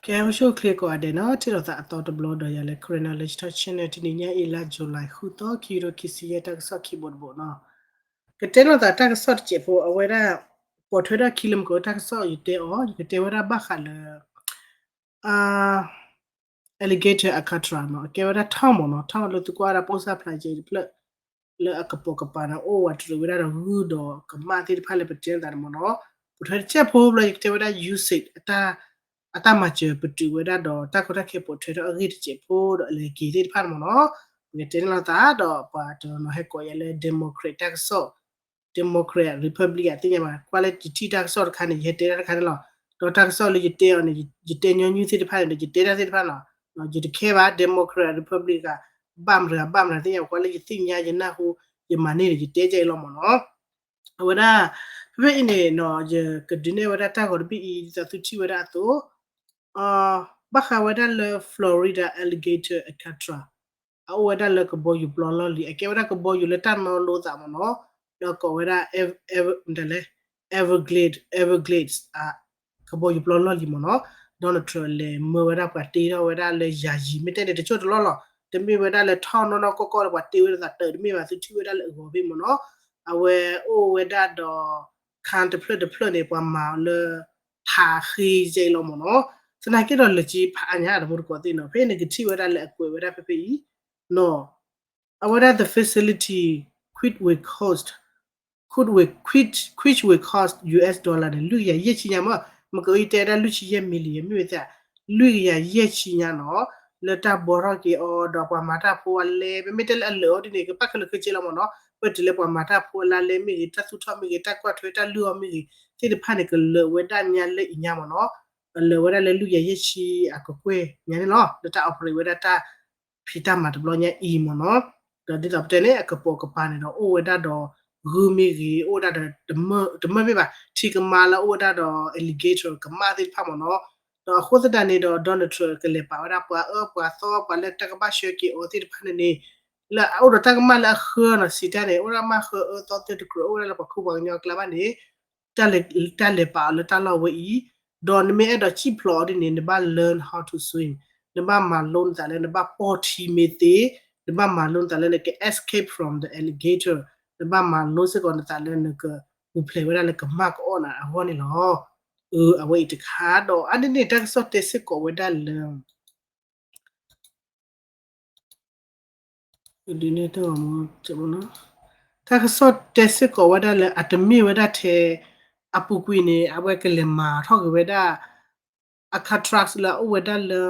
ကဲ အိၣ်ဆူၣ်အိၣ်ချ့ကိးဂၤဒဲးနီၤ, ထံၣ်လိာ်သးအသီတဘျီဒီးယၤလၢ Karen Knowledge Talk Channel တနံၤညါအံၤ လါ July ဃုသီ ခံကထိခံဆံယဲၢ် တၢ်ကစီၣ်ခံဘိတဘိနီၤ. ကတဲလိာ်သးတၢ်ကစီၣ်တစဲးဖိ အဝဲဒၣ် ပိာ်ထွဲထီၣ်ခံလၢမုၢ်ကီးတၢ်ကစီၣ်ယတဲအီၤ, ယကတဲဝဲဒၣ်ဘၣ်ဃးလၢ alligator Alcatraz နီၤ, အကဲဝဲဒၣ် tunnel မ့ၢ်နီၤ, tunnel လၢသုကွၢ်ဝဲဒၣ် ပိၢ်စၢ်ဖျါကဲတဖျၢၣ် လၢအကပိာ်ကပၤန့ၣ် အိၣ်ဝးတရံးဝဲဒၣ်ဒီးဂုၢ်ဒီးကမၣ်သ့ၣ်တဖၣ်လၢပတဲသးန့ၣ်မ့ၢ်နီၤ. ပိာ်ထွဲတစဲးဖိဘျီ ယကတဲဝဲဒၣ် USAID အတၢ်မၤစၢၤပတုာ်ဝဲဒၣ်ဒီး တၢ်ကီတၢ်ခဲပိာ်ထွဲထီၣ်အဂ့ၢ်တစဲးဖိဒီးအလဲၤက့ၤသ့ၣ်တဖၣ်န့ၣ်မ့ၢ်နီၤ. ပကတဲန့ၣ်လိာ်သးဒီးပှၤတနီၤနီၤဟဲကိးယၤလၢ Democrat တၢ်ကစီၣ် Democrat Republican သ့ၣ်ညါဘၣ်, ကွၢ်လၢယထံၣ်တၢ်ကစီၣ်တခါန့ၣ် ယဟဲတဲတၢ်တခါန့ၣ်လီၤ. ဒီးတၢ်ကစီၣ်လၢယတဲအီၤန့ၣ် ယတဲညီနုၢ်သ့ၣ်တဖၣ်န့ၣ်ဒီး ယတဲတၢ်သ့ၣ်တဖၣ်လီၤ. ယတခဲဘၣ် Democrat Republican ဘၣ်မတၤဂၤဘၣ်မတၤသ့ၣ်ညါဘၣ်, ကွၢ်လၢယသ့ၣ်ညါယနၢ်ဟူ ယမၤန့ၢ်ဒီး ယတဲကဲအံၤလီၤမ့ၢ်နီၤ. အဝဲဒၣ် ဖဲဖဲအံၤန့ၣ်နီၤ ယကဒုးနဲၣ်ဝဲဒၣ်တၢ်ဂီၤတဘ့ၣ်အံၤ ဒ်သိးသုထံၣ်ဝဲဒၣ်အသိး ဘၣ်ဃးဝဲဒၣ်လၢ Florida alligator Alcatraz အအိၣ်ဝဲဒၣ်လၢကဘီယူၤပျီလီၢ်လံၤ, အကဲဝဲဒၣ်ကဘီယူၤလၢတၢ်နီလိသးမ့ၢ်နီၤ, ဒီးကိးဝဲဒၣ် Everglades, Everglades ကဘီယူၤပျီလီၢ်လံၤမ့ၢ်နီၤ. Donald Trump လဲၤမၢဝဲဒၣ်ပှၤတ့ထီၣ်ဝဲဒၣ်လၢယၤယံၤ မ့ၢ်တဲန့ၣ် တစိၢ်တလီၢ်လီၤ, တမ့ၢ်ဝဲဒၣ်လၢ tunnel နီၢ်နီၢ်ကီၢ်ကီၢ်လၢပှၤတ့ဝဲဒၣ်သးတၢၢ်တမ့ၢ်ဘၣ်, သုထံၣ်ဝဲဒၣ်လၢအဂီၤဘ့ၣ်မ့ၢ်နီၤ. အဝဲအိၣ်ဝဲဒၣ်ဒီး ခါတဖျၢၣ်တဖျၢၣ်န့ၣ် ပှၤမၤအီၤလၢ ထးဃ့ကဲအံၤလီၤမ့ၢ်နီၤ. သနာ်က့ဒီးလၢက့ဖးအါညါတမူတကိးသ့ၣ်နီၤ, ဖဲန့ၣ်ကထံၣ်ဝဲဒၣ်လၢအကွဲးဝဲဒၣ်ဖဲဖဲအံၤနီၤ. အဝဲဒၣ် the facility, which will cost, could will, which, which will cost U S dollar န့ၣ် လွံၢ်ကယၤယဲၢ်ဆံညါမ့ၢ်, မ့ၢ်ကယတဲဒၣ်လွံၢ်ဆံယဲၢ် million မ့ၢ်ဝဲသ့ၣ်, လွံၢ်ကယၤယဲၢ်ဆံညါနီၤ, လၢတၢ်ဘှီထီၣ်က့ၤအီၤဒီးပှၤမၤတၢ်ဖိအလဲ, မ့မ့ၢ်တဲလၢအလၢာ်အီၤဒ်န့ၣ် ကဘၣ်ခဲလၢာ်ခဲဆ့လီၤမ့ၢ်နီၤ. ပတုၤလၢပှၤမၤတၢ်ဖိအလါလဲမ့ၢ်ဂ့ၤ, တၢ်သူၣ်ထီၣ်မ့ၢ်ဂ့ၤ, တၢ်ကွၢ်ထွဲတၢ်လုၢ်အီၤမ့ၢ်ဂ့ၤ, သ့ၣ်တဖၣ်န့ၣ် ကလၢာ်ဝဲဒၣ်ညါလၢအံၤညါမ့ၢ်နီၤ. လၢာ်ဝဲဒၣ်လၢလွံၢ်ကယၤယဲၢ်ဆံအကကွဲၢ်ညါန့ၣ်လီၤ, လၢတၢ် operate ဝဲဒၣ်တၢ်ဖံးတၢ်မၤတဘျီညါအံၤမ့ၢ်နီၤ. ဒီးဒ်သိးပတဲန့ၣ် အကပိာ်ကပၤန့ၣ်ဒီး အိၣ်ဝဲဒၣ်ဒီးဂုၢ်မ့ၢ်ဂ့ၤ, အိၣ်ဝဲဒၣ်ဒီး တမၢၢ်ဘ့ၣ်ဘၣ်, ထံကမါလၢအိၣ်ဝဲဒၣ်ဒီး alligator ကမၣ်သ့ၣ်တဖၣ်မ့ၢ်နီၤ. ဒီးအဃိသတးန့ၣ်ဒီး Donald Trump ကလဲၤပာ်ဝဲဒၣ်ပှၤအၢပှၤသီ ပှၤလၢတၢ်ကဘၣ်ဆှၢက့ၤအီၤသ့ၣ်တဖၣ်န့ၣ်န့ၣ်, လၢအအိၣ်ဒီးတၢ်ကမၣ်လၢအဃၢနီၤ, စံးတၢ်န့ၣ် အိၣ်ဒၣ်မးဃၢအၢသီသၢတကြၢး အိၣ်ဝဲဒၣ်လၢပှၤခိပှၤကညီအကျါဘၣ်န့ၣ် တၢ်လဲၤပာ်အီၤလၢတၢ်လီၢ်ဝဲအံၤ, ဒီးနမ့ၢ်အဲၣ်ဒိးစံၣ်ဖျိးအီၤဒ်န့ၣ် နဘၣ် learn how to swim, နဘၣ်မၤလိနသးလၢနဘၣ်ပိာ်ထံမ့ၢ်သ့, နဘၣ်မၤလိနသးလၢနက escape from the alligator, နဘၣ်မၤလိစ့ၢ်ကီးနသးလၢနကပူၤဖျဲးဝဲဒၣ်လၢကမၣ်ကအီၣ်နၤအဂီၢ်န့ၣ်လီၤ. အဝဲအံၤတခါဒီး အါန့ၢ်န့ၣ် တၢ်ကစီၣ်တဲစ့ၢ်ကီးဝဲဒၣ်လၢ ဒ်န့ၣ်တၢ်ဂီၤမူ တၢ်ကစီၣ်တဲစ့ၢ်ကီးဝဲဒၣ်လၢ အတမ့ၢ်ဝဲဒၣ်ထဲ အပူၤကွံာ်န့ၣ် အဝဲကလဲၤမၤထီၣ်က့ၤဝဲဒၣ် Alcatraz လၢအအိၣ်ဝဲဒၣ်လၢ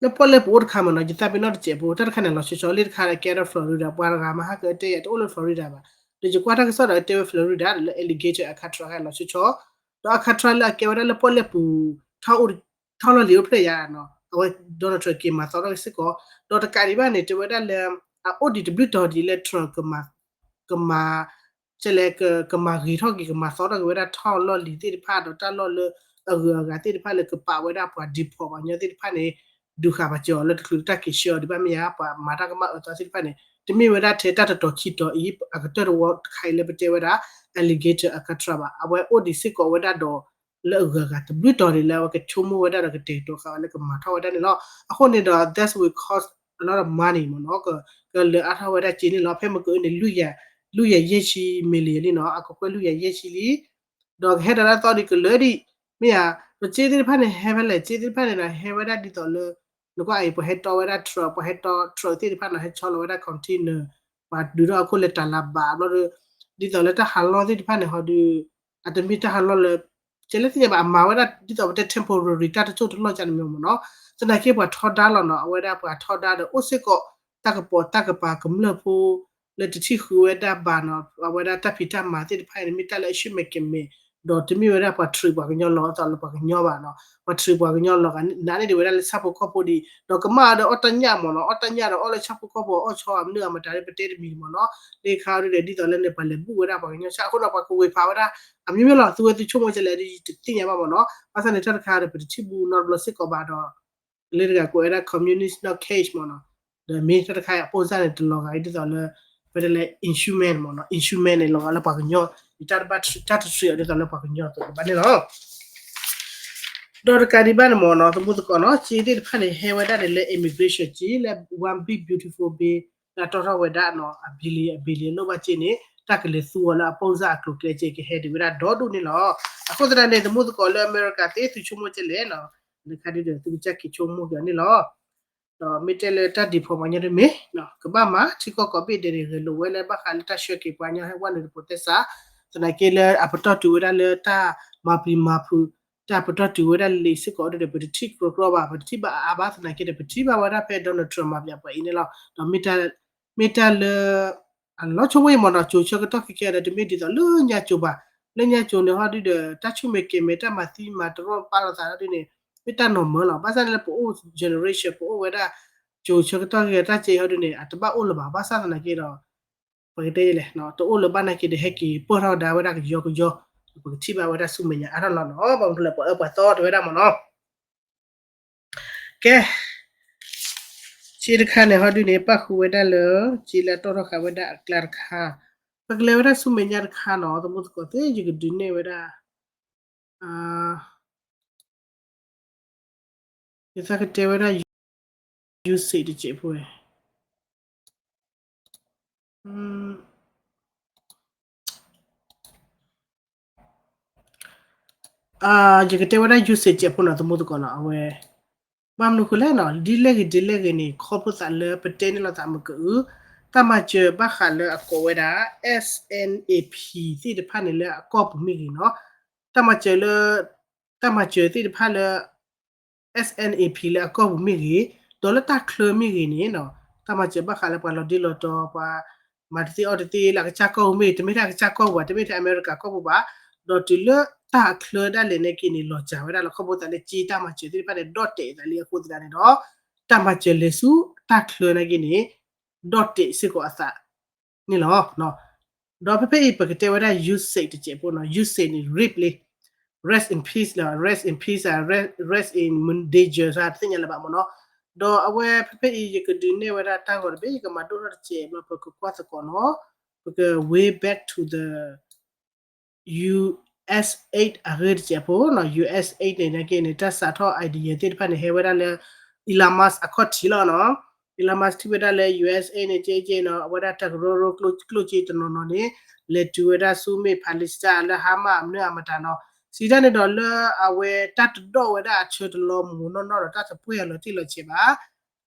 လၢပီၣ်လဲၣ်ပူၤအိၣ်တခါမ့ၢ်နီၤ, ယသးပ့ၤနီၣ်တစဲးဖိ တၢ်တခါန့ၣ် လီၤဆီဆီလၢတခါ အကဲဒီး Florida ပှၤတဂၤမၤဟးကတဲယၤ တအိၣ်လၢ Florida ဘၣ်, ဒီးယကွၢ်တၢ်ကစီၣ်ဒီးတဲဝဲ Florida လၢ alligator Alcatraz လီၤဆီဆီ, ဒီး Alcatraz လၢအကဲဝဲဒၣ်လၢပီၣ်လဲၣ်ပူၤ ထီၣ်လီၢ်လံၤအိၣ်ဖျဲၣ်ယါနီၤ, အဝဲ Donald Trump က့ၤမၤသီထီၣ်က့ၤစ့ၢ်ကီး, ဒီးတကးဒံးဘၣ်န့ၣ် တဲဝဲဒၣ်လၢ အအိၣ်ဒံးတဘျုးတီၤဒံးလၢ Trump ကမၤ ကမၤ ကလဲၤ ကမၤဂ့ၤထီၣ်က့ၤ ကမၤသီထီၣ်က့ၤဝဲဒၣ်ထီၣ်လီၢ်လံၤသ့ၣ်တဖၣ် ဒီးတၢ်လီၢ်လၢအဂုၤအဂၤသ့ၣ်တဖၣ်လၢကပာ်ဝဲဒၣ်ပှၤ deport ပှၤကညီသ့ၣ်တဖၣ်န့ၣ် ဒုးဃာ်ပာ်စၢၤအီၤလၢတချုးလၢတၢ်က့ၤဆှၢအီၤဒံးဘၣ်မ့ၢ်ဧါ, ပှၤမၤတၢ်ကမၣ်အၢသီသ့ၣ်တဖၣ်န့ၣ် တမ့ၢ်ဝဲဒၣ်ထဲတၢ်တတီၤခံတီၤအံၤ အကတၢၢ်တဝီတခါအံၤလၢပတဲဝဲဒၣ် alligator Alcatraz ဘၣ်, အဝဲအိၣ်ဒံးစ့ၢ်ကီးဝဲဒၣ်ဒီး လၢအဂုၤအဂၤတဘျုးတီၤဒံးလၢအဝဲကဆိကမိၣ်ဝဲဒၣ်ဒီးကတဲာ်ကတီၤဃာ်ဝဲလၢကမၤထီၣ်ဝဲဒၣ်န့ၣ်လီၤ. အဃိန့ၣ်ဒီး that will cost a lot of money မ့ၢ်နီၤ, ကလၢအါထီၣ်ဝဲဒၣ်စ့န့ၣ်လီၤ. ဖဲမ့ၢ်ကအုန့ၣ် လွံၢ်ကယၤယဲၢ်ဆံ million လံနီၤ, အကကွဲၢ်လွံၢ်ကယၤယဲၢ်ဆံလံ, ဒီးကဟဲဒီးတၢ်သီဒံးကလၢာ်ဒံး, မ့ၢ်ဧါ, ဒီးစ့သ့ၣ်တဖၣ်န့ၣ် ဟဲဖဲလဲၣ်, စ့သ့ၣ်တဖၣ်န့ၣ်ဒီး ဟဲဝဲဒၣ်ဒ်သိးလၢ နကွၢ်အံၤ ပှၤဟဲတီဝဲဒၣ် truck, ပှၤဟဲတီ truck သ့ၣ်တဖၣ်နီၤ ဟဲဆီလီၤဝဲဒၣ် container, ပှၤဒုးထီၣ်အခိၣ်လၢတၤလၤဘးဘျီဒီး ဒ်သိးလၢတၢ်ဟးလီၢ်သ့ၣ်တဖၣ်န့ၣ် ဟီဒုး အတမ့ၢ်တၢ်ဟးလီၢ်လၢ ကဲလၢသ့ၣ်ညါဘၣ် အမၤဝဲဒၣ်ဒ်သိးပတဲ temporary တၢ်တစိၢ်တလီၢ်ကန့ၣ်မ့ၢ်မ့ၢ်နီၤ, သနာ်က့ပှၤထီဒါလီၤနီၤ, အဝဲဒၣ်ပှၤထီဒါဒီးအိၣ်စ့ၢ်ကီး တၢ်ကပိာ်တၢ်ကပၤကမျၢၢ်ဖိ လၢတထံၣ်ဃုာ်ဝဲဒၣ်ဘၣ်နီၤ, အဝဲဒၣ်တၢ်ဖံးတၢ်မၤသ့ၣ်တဖၣ်န့ၣ် မ့ၢ်တၢ်လၢအဆူၣ်မဲာ်ကမဲာ်, ဒီးတမ့ၢ်ဝဲဒၣ်ပှၤထုးပှၤကညီလီၤအသးလၢပှၤကညီဘၣ်နီၤ, ပှၤထုးပှၤကညီလီၤဂာ် နာ်န့ၢ်ဒံးဝဲဒၣ်လၢဆၣ်ဖိကီၢ်ဖိဒံး, ဒီးကမၣ်အီၤဒီးအီၣ်တၢ်ညၣ်မ့ၢ်နီၤ, အီၣ်တၢ်ညၣ်ဒီးအီၣ်လၢဆၣ်ဖိကီၢ်ဖိအီၣ်ဆီအမနုၤအမတၤလၢပတဲတမံၤမ့ၢ်နီၤ, လၢခါဒ်လဲၣ်ဒ်သိးလၢန့ၣ် ပှၤလဲၤဘူၣ်ဝဲဒၣ်ပှၤကညီဆၣ် အဃိဒီးပှၤကဝ့ၤဖးဝဲဒၣ် အမံၤမ့ၢ်လီၤ, သုဝဲသုဆိကမိၣ်ကလဲၣ်ဒ်ယတသ့ၣ်ညါဘၣ်မ့ၢ်နီၤ, ဘၣ်ဆၣ်န့ၣ်တၢ်တခါဒီး ပတထံၣ်ဘူးနီတဘျီစ့ၢ်ကီးဘၣ်ဒီး လၢတဂၤကိးဝဲဒၣ် communist နီၢ် case မ့ၢ်နီၤ, ဒီးမ့ၢ်တၢ်တခါအံၤ အပိၢ်စၢ်န့ၣ် တလီၤဂာ်ဒ်သိးလၢ ဖဲတလဲ instrument မ့ၢ်နီၤ, instrument န့ၣ် လီၤဂာ်လၢပှၤကညီ ယတၢ်တဘၣ်တၢ်တဆှံအီၤဒ်သိးလၢပှၤကညီအသိးဘၣ်န့ၣ်လီၤ. ဒီးတကးဒံးဘၣ်န့ၣ်မ့ၢ်နီၤ သမူသကိးနီၤ စ့သ့ၣ်တဖၣ်န့ၣ် ဟဲဝဲဒၣ်န့ၣ်လၢ immigration စ့လၢ one big beautiful bill လၢအတီၣ်ထီၣ်ဝဲဒၣ်နီၤ အ billion အ billion လိၣ်ဘၣ်စ့န့ၣ် တၢ်ကလဲၤသူအီၤလၢအပိၢ်စၢ်အကျိၤကျဲစ့ကဟဲဒံးဝဲဒၣ်ဒီဒူၣ်န့ၣ်လီၤ. အဃိသတးန့ၣ် သမူသကိးလၢအမဲရကၤသ့ သုဆိကမိၣ်ကဲလဲၣ်နီၤ လၢခါဒ်ဒီး သုကစၢ်က့ၤဆိကမိၣ်က့ၤအီၤန့ၣ်လီၤ. ဒီးမ့ၢ်တဲလၢတၢ်ဒံးဖီပှၤညီတမ့ၢ် ကဘၣ်မၤ ထံကီၢ်ကိးဘ့ၣ်ဒဲးန့ၣ် ဂဲၤလိာ်ဝဲလၢဘၣ်ဃးလၢတၢ်ဆှၢက့ၤပှၤညီဟဲဝဲနုာ်တဖိးသဲစး သနာ်က့လၢအပတီၢ်တုၤဝဲဒၣ်လၢတၢ်မၤပျံၤမၤဖုး တၢ်ပတီၢ်တုၤဝဲဒၣ်လံာ်စ့ၢ်ကီးဒီး ပတထံၣ်ကြီကြီဘၣ် ပတထံၣ်ဘၣ်အါအါဘၣ်သနာ်က့ဒီး ပထံၣ်ဘၣ်ဝဲဒၣ်ဖဲ Donald Trump မၤပၠးပှၤအံၤန့ၣ်လီၤ. ဒီးမ့ၢ်တၢ်လၢ အလီၤဆိကမိၣ်အံၤမ့ၢ်နီၤ ကၠိၤဆၢကတီၢ်ခဲကဲဒီး တမ့ၢ်ဒ်သိးလၢညါကၠိၤဘၣ်. လၢညါကၠိၤန့ၣ်ဟီဒုဒီး တၢ်ဆူၣ်မဲာ်ကဲၤမဲာ် တၢ်မၤသံမၤတရီၣ်ပာ်လိာ်သးဟီဒုန့ၣ် မ့ၢ်တၢ်နီၢ်မၢလီၤ. ဘၣ်ဆၣ်န့ၣ်လၢပအိၣ် generation ပအိၣ်ဝဲဒၣ် ကၠိၤဆၢကတီၢ်ခဲကဲတၢ်စ့ဟီဒုန့ၣ် အတဘၣ်အိၣ်လၢၤဘၣ်. ဘၣ်ဆၣ်သနာ်က့ဒီး ပကတဲလဲၣ် တအိၣ်လၢၤဘၣ်နာ်က့ဒီး ဟဲက့ၤပၢၢ်ထီၣ်ကဒါဝဲဒၣ်ကယီကယီ ပကထံၣ်ဘၣ်ဝဲဒၣ်ဆူမဲာ်ညါအါထီၣ်လီၤနီၤ. ဘၣ်မနုၤလၢပှၤအၢပှၤသီတဝဲဒၣ်မ့ၢ်နီၤ ကဲ စ့တခါန့ၣ်ဟီဒုန့ၣ် ပၣ်ဃုာ်ဝဲဒၣ်လၢ စ့လၢအတီၣ်ထီၣ်ဃာ်ဝဲဒၣ်အကျါတခါ ပကလဲၤဝဲဒၣ်ဆူမဲာ်ညါတခါနီၤ သမူသကိးသ့ၣ် ယကဒုးနဲၣ်ဝဲဒၣ် ယသးကတဲဝဲဒၣ် usage တစဲးဖိဝဲ ယကတဲဝဲဒၣ် usage စဲးဖိနီၤ သမူသကိးနီၤ အဝဲ ဘၣ်မနုၤဃိလဲၣ်နီၤ ဒ်လဲၣ်ဂ့ၤဒ်လဲၣ်ဂ့ၤန့ၣ် ခီဖျိသးလၢပတဲန့ၢ်လိာ်သးမ့ၢ်ကအု တၢ်မၤစၢၤဘၣ်ဃးလၢအကိးဝဲဒၣ် SNAP သ့ၣ်တဖၣ်န့ၣ်လၢအကီၢ်ပူၤမ့ၢ်ဂ့ၤနီၤ တၢ်မၤစၢၤလၢ တၢ်မၤစၢၤသ့ၣ်တဖၣ်လၢ SNAP လၢအကီၢ်ပူၤမ့ၢ်ဂ့ၤ ဒီးလၢတၢ်ချၢမ့ၢ်ဂ့ၤန့ၣ်နီၤ တၢ်မၤစၢၤဘၣ်ဃးလၢပှၤလီၤဒ့လီၤတီၤ ပှၤမၤတသ့အီၣ်တသ့လၢအကစၢ်ကီၢ်ပူၤမ့ၢ်ဂ့ၤ တမ့ၢ်ထဲအကစၢ်ကီၢ်ပူၤဘၣ် တမ့ၢ်ထဲအမဲရကၤကီၢ်ပူၤဘၣ် ဒီးတုၤလၢတၢ်အချၢဒၣ်လဲာ်န့ၣ်က့န့ၣ် လီၤစှၤဝဲဒၣ်လၢခီဖျိသးလၢစ့တၢ်မၤစၢၤသ့ၣ်တဖၣ်န့ၣ် ဒီၣ်တဲာ်အသးလံအဃိသတးန့ၣ်ဒီး တၢ်မၤစၢၤလဲၤဆူတၢ်ချၢနာ်က့န့ၣ် ဒီၣ်တဲာ်စ့ၢ်ကီးအသး န့ၣ်လီၤ. ဒီးဖဲဖဲအံၤ ပကတဲဝဲဒၣ် usage တစဲးဖိနီၤ usage န့ၣ် rip လံ rest in peace လီၤ rest in peace ဧါ rest in danger ဧါ တသ့ၣ်ညါလၢၤဘၣ်မ့ၢ်နီၤ ဒီးအဝဲဖဲဖဲအံၤ ယကဒုးနဲၣ်ဝဲဒၣ်တၢ်ဂီၤတဘ့ၣ် ယကမၤဒိၣ်ထီၣ်တစဲးဘျီ ပကကွၢ်သကိးနီၤ ပက way back to the USAID အဂ့ၢ်တစဲးဖိနီၤ USAID န့ၣ်နာ်က့န့ၣ် တၢ်စးထီၣ် idea သ့ၣ်တဖၣ်န့ၣ် ဟဲဝဲဒၣ်လၢ Elon Musk အခီၣ်ထံးလီၤနီၤ Elon Musk ထံၣ်ဝဲဒၣ်လၢ USAID န့ၣ် ကဲကဲနီၤ အဝဲဒၣ်တၢ်ကရၢကရိကျိၣ်စ့တနီၤနီၤန့ၣ် လဲၤတုၤဝဲဒၣ်ဆူမ့ၢ် Palestine လၢ Hamas မနုၤအမတၤနီၤ စံးတၢ်န့ၣ်ဒီးလၢအဝဲတၢ်တဒိၣ်ဝဲဒၣ်အဆၢတလီၤမူးနီၢ်နီၢ်ဒီး တၢ်တပှဲၢ်အလီၤတံၢ်လီၤဆဲးဘၣ်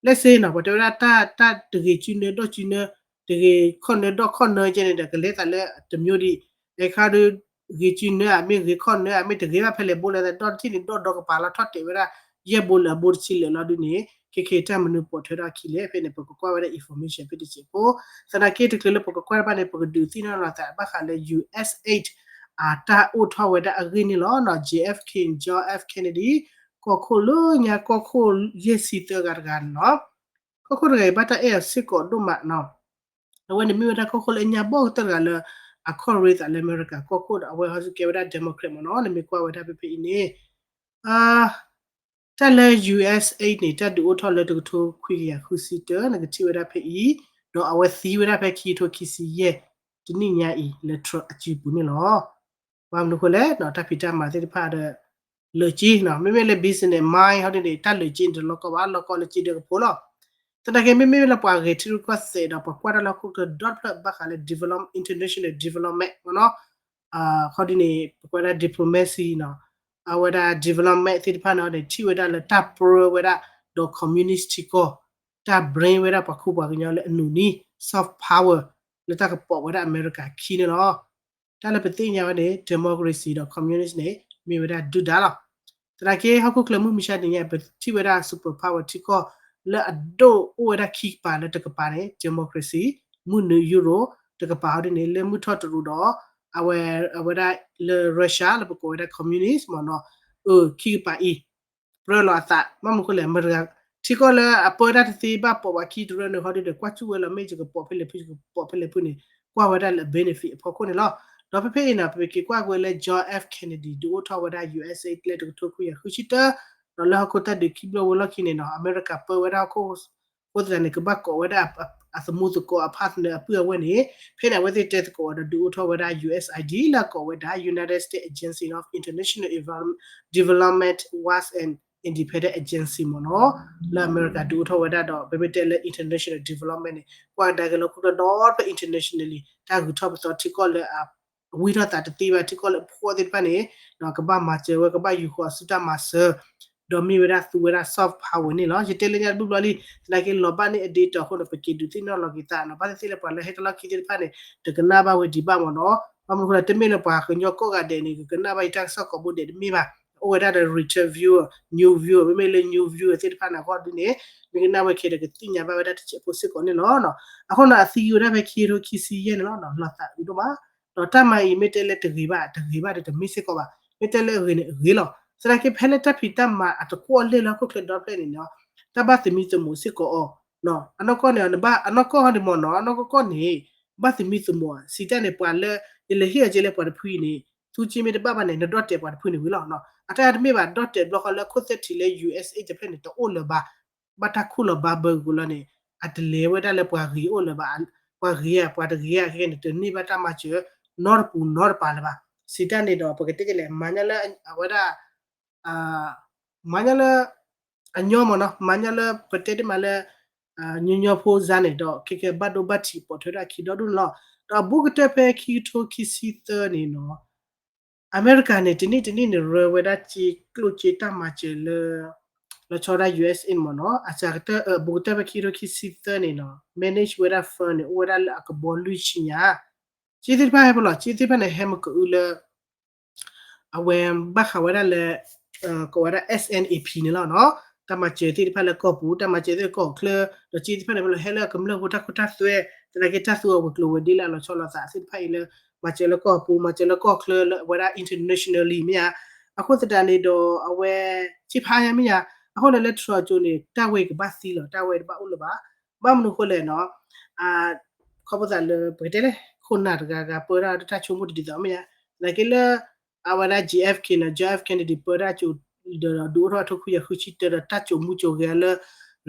let's say နီၤ ပတဲဝဲဒၣ် တၢ်တဂ့ၤစုနၢဒီၣ်စုနၢ တဂ့ၤခီၣ်နၢဒီၣ်ခီၣ်နၢကဲန့ၣ်ဒီး ကလဲၤသးလၢတမျိုးဒံး အခါဒီး ဂ့ၤစုနၢအမ့ၢ်ဂ့ၤခီၣ်နၢအမ့ၢ်တဂ့ၤဘၣ်ဖဲလဲၣ်ဘိလဲၣ် ဒီတထံၣ်န့ၣ်ဒီၣ်ဒီကပၤလီၤထီၣ်တဲာ်ဝဲဒၣ် ယဲၢ်ဘိလၢအဘိတဆံလၢာ်လီၤဒုန့ၣ် ခဲခဲတၢ်မနုၤပိာ်ထွဲထီၣ်အခံလဲၣ် ဖဲန့ၣ် ပကကွၢ်ဝဲဒၣ် information ဖဲတစဲးဖိ သနာ်က့တချုးလၢပကကွၢ်တဖၣ်န့ၣ် ပကဒုးသ့ၣ်နီၣ်လီၤသးဘၣ်ဃးလၢ USAID အတၢ်အိၣ်ထီၣ်ဝဲဒၣ်အဂ့ၢ်န့ၣ်လီၤ JFK John F Kennedy ကီၢ်ခိၣ်လၢညါကီၢ်ခိၣ်ယဲၢ်ဆံသၢဂၤတဂၤန့ၣ်လီၤ ကီၢ်ခိၣ်တဂၤအံၤဘၣ်တၢ်အဲၣ်အီၤစ့ၢ်ကီးဒိၣ်မးနီၤ အဝဲန့ၣ်မ့ၢ်ဝဲဒၣ်ကီၢ်ခိၣ်လၢအညါဘီၣ်ကတၢၢ်တဂၤလၢ အခီၣ်ရ့သးလၢအမဲရကၤကီၢ်ခိၣ်ဒီး အဝဲဟီစူကဲဝဲဒၣ် Democrat မ့ၢ်နီၤ နမ့ၢ်ကွၢ်ဝဲဒၣ်ဖဲဖဲအံၤန့ၣ် တၢ်လၢ USAID န့ၣ် တၢ်ဒုးအိၣ်ထီၣ်လၢတကထိခွံကယၤဃုဆံတၢ နကထံၣ်ဝဲဒၣ်ဖဲအံၤ ဒီးအဝဲသံဝဲဒၣ်ဖဲခံကထိခံဆံယဲၢ် တနံၣ်ညါအံၤ လၢ Trump အစုပူၤန့ၣ်လီၤ ဘၣ်မနုၤအဃိလဲၣ် တၢ်ဖံးတၢ်မၤသ့ၣ်တဖၣ်ဒီး လၢာ်က့နီၤ မ့မ့ၢ်လၢ business mind ဟီဒ်န့ၣ် တၢ်လၢာ်က့န့ၣ်တလီၤကီဘၣ် လီၤကီလၢက့ဒၢကဖိလီၤ သနာ်က့မ့မ့ၢ်လၢပှၤဂဲၤထံရူၢ်ကီၢ်သဲးဒီး ပှၤကွၢ်တၢ်လၢဟီၣ်ခိၣ်ချၢဒီတဖျၢၣ်ဘၣ်ဃးလၢ develop international development မ့ၢ်နီၤ ဟီဒ်န့ၣ် ပကွၢ်ဒၣ် diplomacy နီၤ အဝဲဒၣ် development သ့ၣ်တဖၣ်န့ၣ်န့ၣ် ထံၣ်ဝဲဒၣ်လၢတၢ်ပြၢဝဲဒၣ် ဒီး communist ထံကီၢ် တၢ် bring ဝဲဒၣ်ပှၤခိၣ်ပှၤကညီလၢအနူၤနံၤ soft power လၢတၢ်ကပိာ်ဝဲဒၣ်အမဲရကၤခံန့ၣ်လီၤ တၢ်လၢပသ့ၣ်ညါဝဲန့ၣ် democracy ဒီး communist န့ၣ် မ့ၢ်ဝဲဒၣ်ဒုၣ်ဒါလီၤ သနာ်က့ဟီၣ်ခိၣ်ချၢမုၢ်မဆါတနံၤညါ ပထံၣ်ဝဲဒၣ် super power ထံကီၢ် လၢအဒိၣ်အိၣ်ဝဲဒၣ်ခံကပၤလၢတကပၤန့ၣ် democracy မုၢ်နုာ် Europe တကပၤဟီဒ်န့ၣ် လၢမုၢ်ထီၣ်တရူးဒီး အဝဲ အဝဲဒၣ်လၢ Russia လၢပကိးဝဲဒၣ် communist မ့ၢ်နီၤ ခံကပၤအံၤ ပြၢလီၤအသး ဘၣ်မနုၤအဃိလဲၣ် မတၤ ထံကီၢ်လၢအပၢတၢ်တသ့ဘၣ်ပိာ်ဘၣ်ခံတရၢန့ၣ် ဟီဒ်ဒီး ကွၢ်စူၣ်ဝဲလီၤ မ့ၢ်ယကပိာ်ဖဲလဲၣ်ဖု ယကပိာ်ဖဲလဲၣ်ဖုန့ၣ် ကွၢ်ဝဲဒၣ်လၢ benefit အဖီခိၣ်န့ၣ်လီၤ. ဒီးဖဲဖဲအံၤန့ၣ် ပက့ၤကွၢ်ကွံာ်လၢ John F Kennedy ဒုးအိၣ်ထီၣ်ဝဲဒၣ် USA လၢတကထိခွံကယၤဃုဆံတၢ ဒီးလၢဟီၣ်ခိၣ်တၢ်ဒုးခံဘျီဝဲလီၢ်ခံန့ၣ်နီၤ အမဲရကၤပၢဝဲဒၣ်ဟီၣ်ခိၣ် အဃိသတးန့ၣ် ကဘၣ်ကိးဝဲဒၣ် အသမူသကိးအ partner အပုၢ်အဝဲၢ်န့ၣ် ဖဲန့ၣ်အဝဲသ့ၣ်တဲသကိးဒီးဒုးအိၣ်ထီၣ်ဝဲဒၣ် U S I D လၢအကိးဝဲဒၣ် United States Agency of International Development was an independent agency မ့ၢ်နီၤ လၢအမဲရကၤဒုးအိၣ်ထီၣ်ဝဲဒၣ်ဒီး ပမ့ၢ်တဲလၢ international development န့ၣ် ကွၢ်ကဒါက့ၤလီၤခိၣ်ဒီဖျၢၣ် internationally တၢ်ဂုၤထီၣ်ပသီထံကီၢ်လၢအ ဝံထီၣ်သးတသ့ဘၣ်ထံကီၢ်လၢအဖှီၣ်သ့ၣ်တဖၣ်န့ၣ် ကဘၣ်မၤစၢၤဝဲ ကဘၣ်ယူာ်ဃီၤအစုတၢ်မၤစၢၤ ဒီးမ့ၢ်ဝဲဒၣ်သူဝဲဒၣ် soft power န့ၣ်လီၤ. ယတဲလၢညါတဘျုးဘျီလံ သနာ်က့လီၤဘၣ်န့ၣ်အဒ့တီၤအဃိန့ၣ် ပက့ၤဒုးသ့ၣ်နီၣ်လီၤက့ၤသးနီၤ ဘၣ်သ့ၣ်သ့ၣ်လၢပှၤလၢဟဲတၢ်လီၢ်ခံသ့ၣ်တဖၣ်န့ၣ် တကနၣ်ဘၣ်ဝဲဒံးဘၣ်မ့ၢ်နီၤ ဘၣ်မနုၤဃိလဲၣ် တမ့ၢ်လၢပှၤကညီကိးဂၤဒဲးန့ၣ် ကကနၣ်ဘၣ်ယတၢ်ကစီၣ်ကိးဘိဒဲးတမ့ၢ်ဘၣ် အိၣ်ဝဲဒၣ်ဒီး Reuters viewer, News viewer မ့မ့ၢ်လၢ News viewer သ့ၣ်တဖၣ်န့ၣ်အဂီၢ်ဒ်န့ၣ် မ့ၢ်ကနၣ်ဝဲခဲဒီးကသ့ၣ်ညါဘၣ်ဝဲဒၣ်တစဲးဖိစ့ၢ်ကီးန့ၣ်လီၤ. အဃိန့ၣ် အသံဝဲဒၣ်ဖဲခံကထိခံဆံယဲၢ်န့ၣ်လီၤ လီၤသးအုးဒိၣ်မး ဒီးတၢ်မၤအံၤမ့ၢ်တဲလၢတဂ့ၤဘၣ် တဂ့ၤဘၣ်ဒီးတမ့ၢ်စ့ၢ်ကီးဘၣ် မ့ၢ်တဲလၢအဂ့ၤန့ၣ်အဂ့ၤလီၤ. သနာ်က့ဖဲလၢတၢ်ဖံးတၢ်မၤအတကွီၣ်လဲၢ်လၢဟီၣ်ခိၣ်ချၢဒီဖျၢၣ်န့ၣ်နီၤ တၢ်ဘၣ်သမံသမိးစ့ၢ်ကီးအီၤ အနီၢ်ကီၢ်န့ၣ် နဘၣ်အနီၢ်ကီၢ်ဟီန့ၣ်မ့ၢ်နီၤ အနီၢ်ကီၢ်န့ၣ် ဘၣ်သမံသမိး စံးတၢ်န့ၣ် ပှၤလၢ ယလဲၤဟ့ၣ်အီၤက့ၤလၢပှၤတဖုအံၤန့ၣ် သူက့မ့ၢ်တဘၣ်ဘၣ်န့ၣ် နဒီၣ်တဲာ်ပှၤတဖုန့ၣ်ဝံၤလီၤ. အတၢ်တမ့ၢ်ဘၣ် ဒီၣ်တဲာ်ဘျီဃီလၢခိၣ်သၢထံးလၢ U S A တဖျၢၣ်န့ၣ် တအိၣ်လၢၤဘၣ် ဘၣ်တၢ်ခူၣ်လီၤဘၣ်ဘၢဂုာ်လီၤန့ၣ် အတလဲၤဝဲဒၣ်လၢပှၤဂ့ၤအိၣ်လၢၤဘၣ် ပှၤဂ့ၤဧါ ပှၤတဂ့ၤဧါ ခဲကဲန့ၣ် တန့ၢ်ဘၣ်တၢ်မၤစၢၤ နီတပူၤနီတပၤလၢၤဘၣ်. စံးတၢ်န့ၣ်ဒီး ပကတဲကလဲၣ် မၤညါလၢ အဝဲဒၣ် မၤညါလၢ အညီမ့ၢ်နီၤ မၤညါလၢပတဲတ့ၢ်မးလၢ ညီညီဖိစါန့ၣ်ဒီး ခဲကဲဘၣ်ဒိဘၣ်ထံးပိာ်ထွဲဒၣ်ခံဒီဒူၣ်န့ၣ်လီၤ. ဒီးအဘူးကတၢၢ်ဖဲခံကထိခံဆံသၢန့ၣ်နီၤ အမဲရကၤန့ၣ် တနံၣ်တနံၣ်န့ၣ် ရၢဝဲဒၣ်စ့ကျိၣ်စ့တၢ်မၤစၢၤလၢ လီၤဆီဒၣ် U S A မ့ၢ်နီၤ အစှၤကတၢၢ် ဘူးကတၢၢ်ဖဲခံကထိခံဆံသၢန့ၣ်နီၤ manage ဝဲဒၣ် fund န့ၣ် အိၣ်ဝဲဒၣ်လၢအကဘီလွံၢ်ဆံညါ စ့သ့ၣ်တဖၣ်ဟဲဖဲလဲၣ် စ့သ့ၣ်တဖၣ်န့ၣ် ဟဲမ့ၢ်ကအုလၢ အဝဲဘၣ်ဃးဝဲဒၣ်လၢ ကိးဝဲဒၣ် S N A P န့ၣ်လီၤနီၤ တၢ်မၤစၢၤသ့ၣ်တဖၣ်လၢကီၢ်ပူၤ တၢ်မၤစၢၤသ့ၣ်ကီၢ်ချၢ ဒီးစ့သ့ၣ်တဖၣ်န့ၣ် ဖဲလဲၣ်ဟဲလၢကမျၢၢ်ဖိတၢ်ခိတၢ်သွဲ သနာ်က့တၢ်သူအီၤဝဲၤကျိၤဝဲၤဒ့လၢအလီၤဆီလိာ်သးသ့ၣ်တဖၣ်အံၤလၢ မၤစၢၤလၢကီၢ်ပူၤ မၤစၢၤလၢကီၢ်ချၢလၢအဝဲဒၣ် internationally မ့ၢ်ဧါ အဃိသတးန့ၣ်ဒီးအဝဲ စ့ဖးညါမ့ၢ်ဧါ အဃိန့ၣ်လၢ Trump အစိၤန့ၣ် တၢ်ဝဲအံၤကဘၣ်သံလီၤ တၢ်ဝဲအံၤတဘၣ်အိၣ်လၢၤဘၣ် ဘၣ်မနုၤဃိလဲၣ်နီၤ ခီဖျိသးလၢပကတဲလဲၣ် ခိၣ်နၢ်တဂၤဂၤ ပၢတၢ်တၢ်ဆိကမိၣ်တဒ်သိးမ့ၢ်ဧါ သနာ်က့လၢ အဝဲဒၣ် J F K န့ၣ် John F Kennedy ပၢတၢ်စိၤ ဒီးဒုးအိၣ်ထီၣ်အထိခွံကယၤဃုဆံတၢဒီးတၢ်စိာ်မူစိာ်ဂဲၤလၢ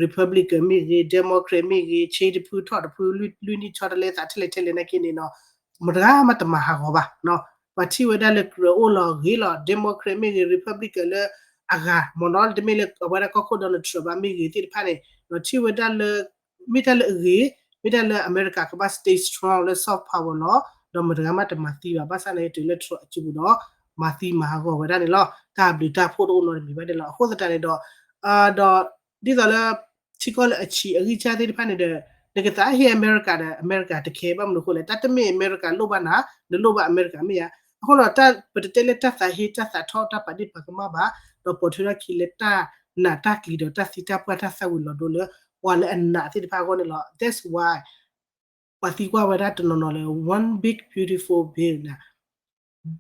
Republican မ့ၢ်ဂ့ၤ Democrat မ့ၢ်ဂ့ၤ ဆ့တဖုထီၣ်တဖု လွံၢ်နံၣ်ဆီတလဲသးထဲလဲၣ်ထဲလဲၣ်နာ်က့န့ၣ်နီၤ မတၤဂၤမးတမၤဟးဂီၤဘၣ် ပှၤထံၣ်ဝဲဒၣ်လၢကြၢးအိၣ်လီၤဂ့ၤလီၤ Democrat မ့ၢ်ဂ့ၤ Republican လၢအဂၤမ့ၢ်နီၤ တမ့ၢ်လၢအဝဲဒၣ်ကီၢ်ခိၣ် Donald Trump ဘၣ်မ့ၢ်ဂ့ၤသ့ၣ်တဖၣ်န့ၣ် ဒီးထံၣ်ဝဲဒၣ်လၢ မ့ၢ်တၢ်လၢအဂ့ၤ မ့ၢ်တၢ်လၢအမဲရကၤကဘၣ် stay strong လၢ soft power လီၤ ဒီးမတၤဂၤမးတမၤသံဘၣ် ဘၣ်ဆၣ်န့ၣ်တုၤလၢ Trump အစုပူၤဒီး မၤသံမၤဟးဂီၤဝဲဒၣ်န့ၣ်လီၤ တၢ်ဘျုးတၢ်ဖှိၣ်တအိၣ်နီတမံၤဘၣ်န့ၣ်လီၤ အဃိသတးန့ၣ်ဒီး ဒီး ဒ်သိးလၢ ထံကီၢ်လၢအဆံးအဂံၢ်စၢ်သ့ၣ်တဖၣ်န့ၣ်ဒီး နကသးဟ့အမဲရကၤဒီး အမဲရကၤတခဲဘၣ်မနုၤအဃိလဲၣ် တၢ်တမ့ၢ်အမဲရကၤလိၣ်ဘၣ်နၤ နလိၣ်ဘၣ်အမဲရကၤမ့ၢ်ဧါ အဃိဒီး ပတတဲလၢတၢ်သးဟ့တၢ်သးထီၣ်တၢ်ပာ်ဒ့ၣ်ပာ်ကမၣ်ဘၣ် ဒီးပိာ်ထွဲထီၣ်ခံလၢတၢ်နာ်တၢ်ကလံၤဒီးတၢ်သံတၢ်ပှၢ်တၢ်သၣ်ဝံၤလီၤဒိလၢ ပှၤလၢအနာ်သ့ၣ်တဖၣ်အဂီၢ်န့ၣ်လီၤ that's why ပှၤသံကွၢ်ဝဲဒၣ်တနီၤနီၤလၢ one big beautiful bill နၤ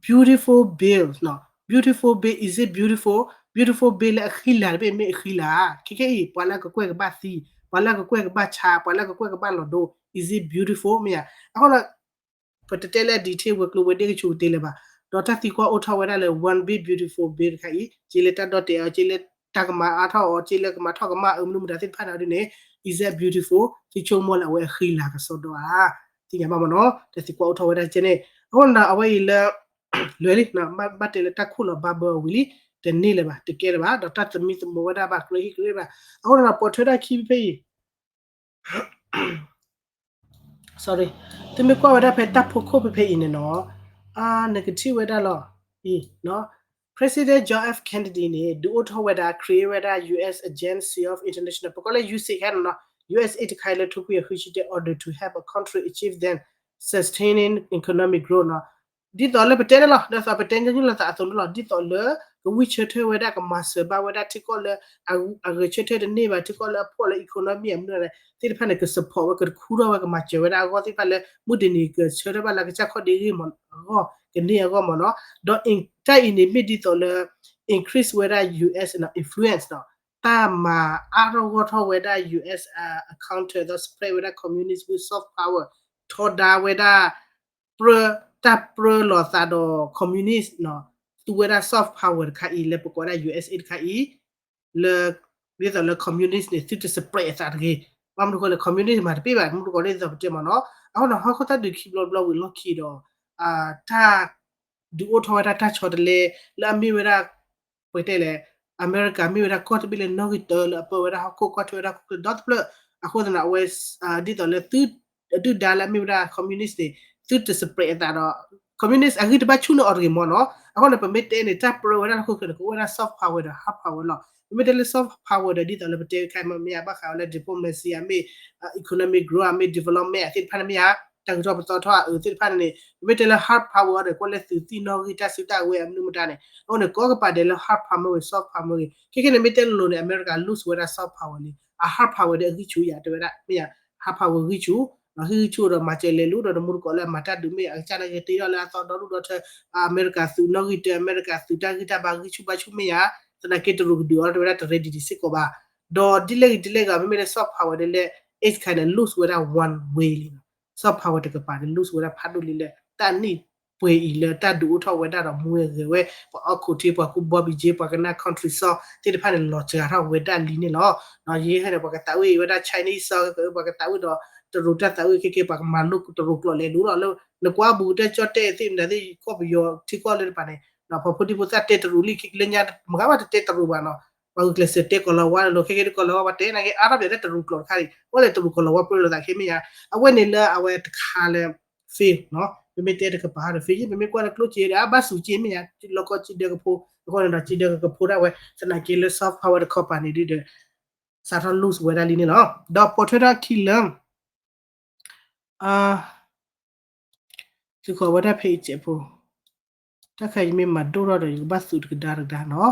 beautiful bill နီၤ beautiful bill is it beautiful beautiful bill လၢအဃံလၤတဘ့ၣ်မ့ၢ်အဃံလၤ ခဲခဲအံၤ ပှၤလၢအကကွဲၢ်ကဘၣ်သံ ပှၤလၢအကကွဲၢ်ကဘၣ်ဆါ ပှၤလၢအကကွဲၢ်ကဘၣ်လီၤဒိ is it beautiful မ့ၢ်ဧါ အဃိဒီး ပတတဲလၢ detail ဝဲၤကျိၤဝဲၤဒ့ကဆူးကတ့ၢ်လၢၤဘၣ် ဒီးတၢ်သံကွၢ်အိၣ်ထီၣ်ဝဲဒၣ်လၢ one big beautiful bill တခါအံၤ က့လၢတၢ်ဒီၣ်တဲာ်အီၤ က့လၢတၢ်ကမၤအါထီၣ်အီၤ က့လၢကမၤထီၣ်ကမၣ်အၢမနုၤမတၤသ့ၣ်တဖၣ်န့ၣ်ဒ်န့ၣ် is that beautiful သုဆိကမိၣ်လၢအဝဲအဃံလၤကစီဒီဧါ သ့ၣ်ညါဘၣ်မ့ၢ်နီၤ တၢ်သံကွၢ်အိၣ်ထီၣ်ဝဲဒၣ်ကဲန့ၣ် အဃိဒီးအဝဲအံၤလၢ လွဲလံ ဘၣ်တဲလၢတၢ်ခူၣ်လီၤဘၣ်ဘၢအီၤဝံၤလံ တန့ၢ်လၢၤဘၣ် တကဲလၢၤဘၣ် ဒီးတၢ်သမံသမိးဝဲဒၣ်ဘၣ်ကြၢးဟ့ၣ်ကြၢးဘၣ် အဃိဒီးပိာ်ထွဲဒၣ်ခံဖဲအံၤ sorry သုမ့ၢ်ကွၢ်ဝဲဒၣ်ဖဲတၢ်ဖီခိၣ်ဖဲဖဲအံၤန့ၣ်နီၤ နကထံၣ်ဝဲဒၣ်လီၤ အံၤ President John F Kennedy န့ၣ် ဒုးအိၣ်ထီၣ်ဝဲဒၣ် create ဝဲဒၣ် U S Agency of International ပကိးလၢ USAID ခါန့ၣ်နီၤ USAID တခါအံၤလၢထိခွံကယၤဃုဆံတၢ order to help a country achieve their sustaining economic growth နီၤ ဒ်သိးလၢပတဲန့ၣ်လီၤ ဒ်သိးပတဲညီနုၢ်လိာ်သးအသိးန့ၣ်လီၤ ဒ်သိးလၢ ကဝံၢ်ဆၢထၢၣ်ဝဲဒၣ်ကမၤစၢၤဘၣ်ဝဲဒၣ်ထံကီၢ်လၢ အဂဲၤဆၢထၢၣ်တန့ၢ်ဘၣ် ထံကီၢ်လၢအဖှီၣ်လၢ economy အမုၢ်နၤသ့ၣ်တဖၣ်န့ၣ် က support ဝဲ ကတခူထီၣ်ဝဲ ကမၤစၢၤဝဲဒၣ်အဂီၢ်သ့ၣ်တဖၣ်လၢ မုၢ်တနံၤကဆၢထၢၣ်ဘၣ်လၢကစၢ်ခီၣ်ဒ့ဂ့ၢ်မ့ၢ်အဂီၢ် ကန့ၢ်အဂီၢ်မ့ၢ်နီၤ ဒီးတၢ်အံၤန့ၣ်မ့ၢ်ဒ်သိးလၢ increase ဝဲဒၣ် U S နီၤ influence နီၤ တၢ်မၤအါထီၣ်ဂီၢ်ထီၣ်ဝဲဒၣ် U S အ counter ဒီး spread ဝဲဒၣ် communist ဝံ soft power ထီဒါဝဲဒၣ် ပြၢ တၢ်ပြၢလိာ်သးဒီး communist နီၤ သူဝဲဒၣ် soft power တခါအံၤ လၢပကိးဝဲဒၣ် USAID တခါအံၤ လၢ ဒ်သိးလၢ communist န့ၣ် သုတ spread အသးတဂ့ၤ ဘၣ်မနုၤအဃိလဲၣ် communist မၤတပ့ၢ်ဘၣ် မူတကိးဒ်သိးပတဲမ့ၢ်နီၤ အဃိန့ၣ် ဟီၣ်ခိၣ်တၢ်ဒုးခံဘျီတဘျီဝံၤလီၢ်ခံဒီး တၢ် ဒုးအိၣ်ထီၣ်ဝဲဒၣ်တၢ်ဆီတလဲ လၢအမ့ၢ်ဝဲဒၣ် ပတဲလဲၣ် အမဲရကၤမ့ၢ်ဝဲဒၣ်ကီၢ်တဘ့ၣ်လၢနီၣ်ဂံၢ်တၢလၢအပၢဝဲဒၣ်ဟီၣ်ခိၣ်ကီၢ်ထွဲဝဲဒၣ်ဟီၣ်ခိၣ်ချၢဒီတဖျၢၣ် အဃိသတးန့ၣ် အဝဲ ဒ်သိးလၢသု အဒုၣ်ဒါလၢအမ့ၢ်ဝဲဒၣ် communist န့ၣ် သုတ spread အသးဒီး communist အဂံၢ်တဘၣ်ဆူၣ်န့ၢ်အီၤတဂ့ၤမ့ၢ်နီၤ အဃိန့ၣ် ပမ့ၢ်တဲန့ၣ် တၢ်ပြၢဝဲဒၣ်လၢဟီၣ်ခိၣ်ချၢန့ၣ် ကအိၣ်ဝဲဒၣ် soft power ဒီး hard power လီၤ ပမ့ၢ်တဲလၢ soft power ဒီး ဒ်သိးလၢပတဲခါမ့ၢ်မ့ၢ်ဘၣ်ဃးဝဲလၢ diplomacy အမ့ၢ် economic growth အမ့ၢ် development အသ့ၣ်တဖၣ်န့ၣ်မ့ၢ်ဧါ တၢ်ဂုၤထီၣ်ပသီထီၣ်အအၢသ့ၣ်တဖၣ်န့ၣ်န့ၣ် ပမ့ၢ်တဲလၢ hard power ဒီး ကွၢ်လၢသုးသံၣ်နီၣ်ဂံၢ်တၢ်စုတၢ်ဝဲအမနုၤမတၤန့ၣ် အဃိန့ၣ် ကိးကပၤဒဲးလၢ hard power ဂ့ၤ soft power ဂ့ၤ ခဲခဲန့ၣ်မ့ၢ်တဲလိၤလိၤန့ၣ် အမဲရကၤ lose ဝဲဒၣ် soft power လံ အ hard power ဒီးအဂံၢ်ဆူၣ်ယၤတဲဝဲဒၣ် မ့ၢ်ယၤ hard power ဂံၢ်ဆူၣ် ဟံၣ်ဂံၢ်ဆူၣ်ဒီးမၤစၢၤလဲၤလူၤဒီး နမူတကိးလၢအမၤတၢ်ဒုးမ့ၢ်ယၤ အကစၢ်နာ်က့တ့ထီၣ်လၢအသီဒီဒူၣ်ဒီထၢ အမဲရကၤသုးနီၣ်ဂံၢ်တၢ အမဲရကၤသုးတၢ်ဂံၢ်တၢ်ဘါဂံၢ်ဆူၣ်ဘါဆူၣ်မ့ၢ်ယၤ သနာ်က့တရူးကဒုးအီၤတဲဝဲဒၣ်တရ့ဒံးဒံးစ့ၢ်ကီးဘၣ် ဒီးဒ်လဲၣ်ဂ့ၤဒ်လဲၣ်ဂ့ၤ မ့မ့ၢ်လၢ soft power ဒ်လဲၣ် H ခါန့ၣ် lose ဝဲဒၣ် one way လံ soft power တကပၤန့ၣ် lose ဝဲဒၣ်ဖးဒိၣ်လံလၢ တၢ်နံၣ်ပှဲၤအံၤလၢတၢ်ဒုးအိၣ်ထီၣ်ဝဲဒၣ်ဒီးမူဝဲဂဲၤဝဲ ပှၤအီခိၣ်ထံ ပှၤကူဘီဘံၣ် က့ ပှၤကနၣ် country song သ့ၣ်တဖၣ်န့ၣ် လီၤစှၤထီၣ်ဝဲဒၣ်လံန့ၣ်လီၤ. ယဟဲန့ၣ် ပှၤကသးဝံၣ်ဝဲဒၣ် Chinese song ပှၤကသးဝံၣ်ဒီး တရူးတၢ်သးဝံၣ်ခဲက့ ပှၤကမၤလိတရူးကျိာ်လဲၤလူၤလီၤ လၢနကွၢ်ဘူးကတၢၢ်ကၠီၣ်တဲၣ်သ့ၣ်မတၤသ့ၣ် ကီၢ်ပယီၤထံကီၢ်လၢတပၤန့ၣ် ပှၤဖိဒံဖိသၣ်တဲတရူးလံ လၢညါမၤဂၤဘၣ်တတဲတရူးဘၣ်နီၤ ပှၤဂုာ်ကျဲးစၢးတဲကီၢ်လီၤဝါလီၤ ခဲက့ဒ်ကီၢ်လီၤဝါ ပှၤတဲနာ်က့အါထီၣ်ပၠးလၢတရူးကျိာ်တခါအံၤ အိၣ်လဲၣ်တရူးကီၢ်လီၤဝါပြၢလိာ်သးခဲမ့ၢ်ယါ အဝဲန့ၣ်လၢအဝဲတခါလၢ fail နီၤ ပမ့ၢ်တဲတကပၤဒီး fail ယ့ ပမ့ၢ်ကွၢ်လၢကျိၣ်စ့ဒီး အဘၣ်စူၤစ့မ့ၢ်ယါ လီၢ်ကီၢ်စံးဒၢကဖိ အဃိန့ၣ်ဒီး စံးဒၢကဖိဒၣ်ဝဲ သနာ်က့လၢ soft power တခီပၤန့ၣ်ဒုဒီး စးထီၣ် lose ဝဲဒၣ်လံန့ၣ်လီၤ. ဒီးပိာ်ထွဲထီၣ်ခံလၢ သုးခိၣ်ဝဲဒၣ်ဖဲအံၤစဲးဖိ တၢ်ခါယမ့ၢ်မၤဒိၣ်ထီၣ်ဒီး ယကဘၣ်သုးတကဒါတကဒါနီၤ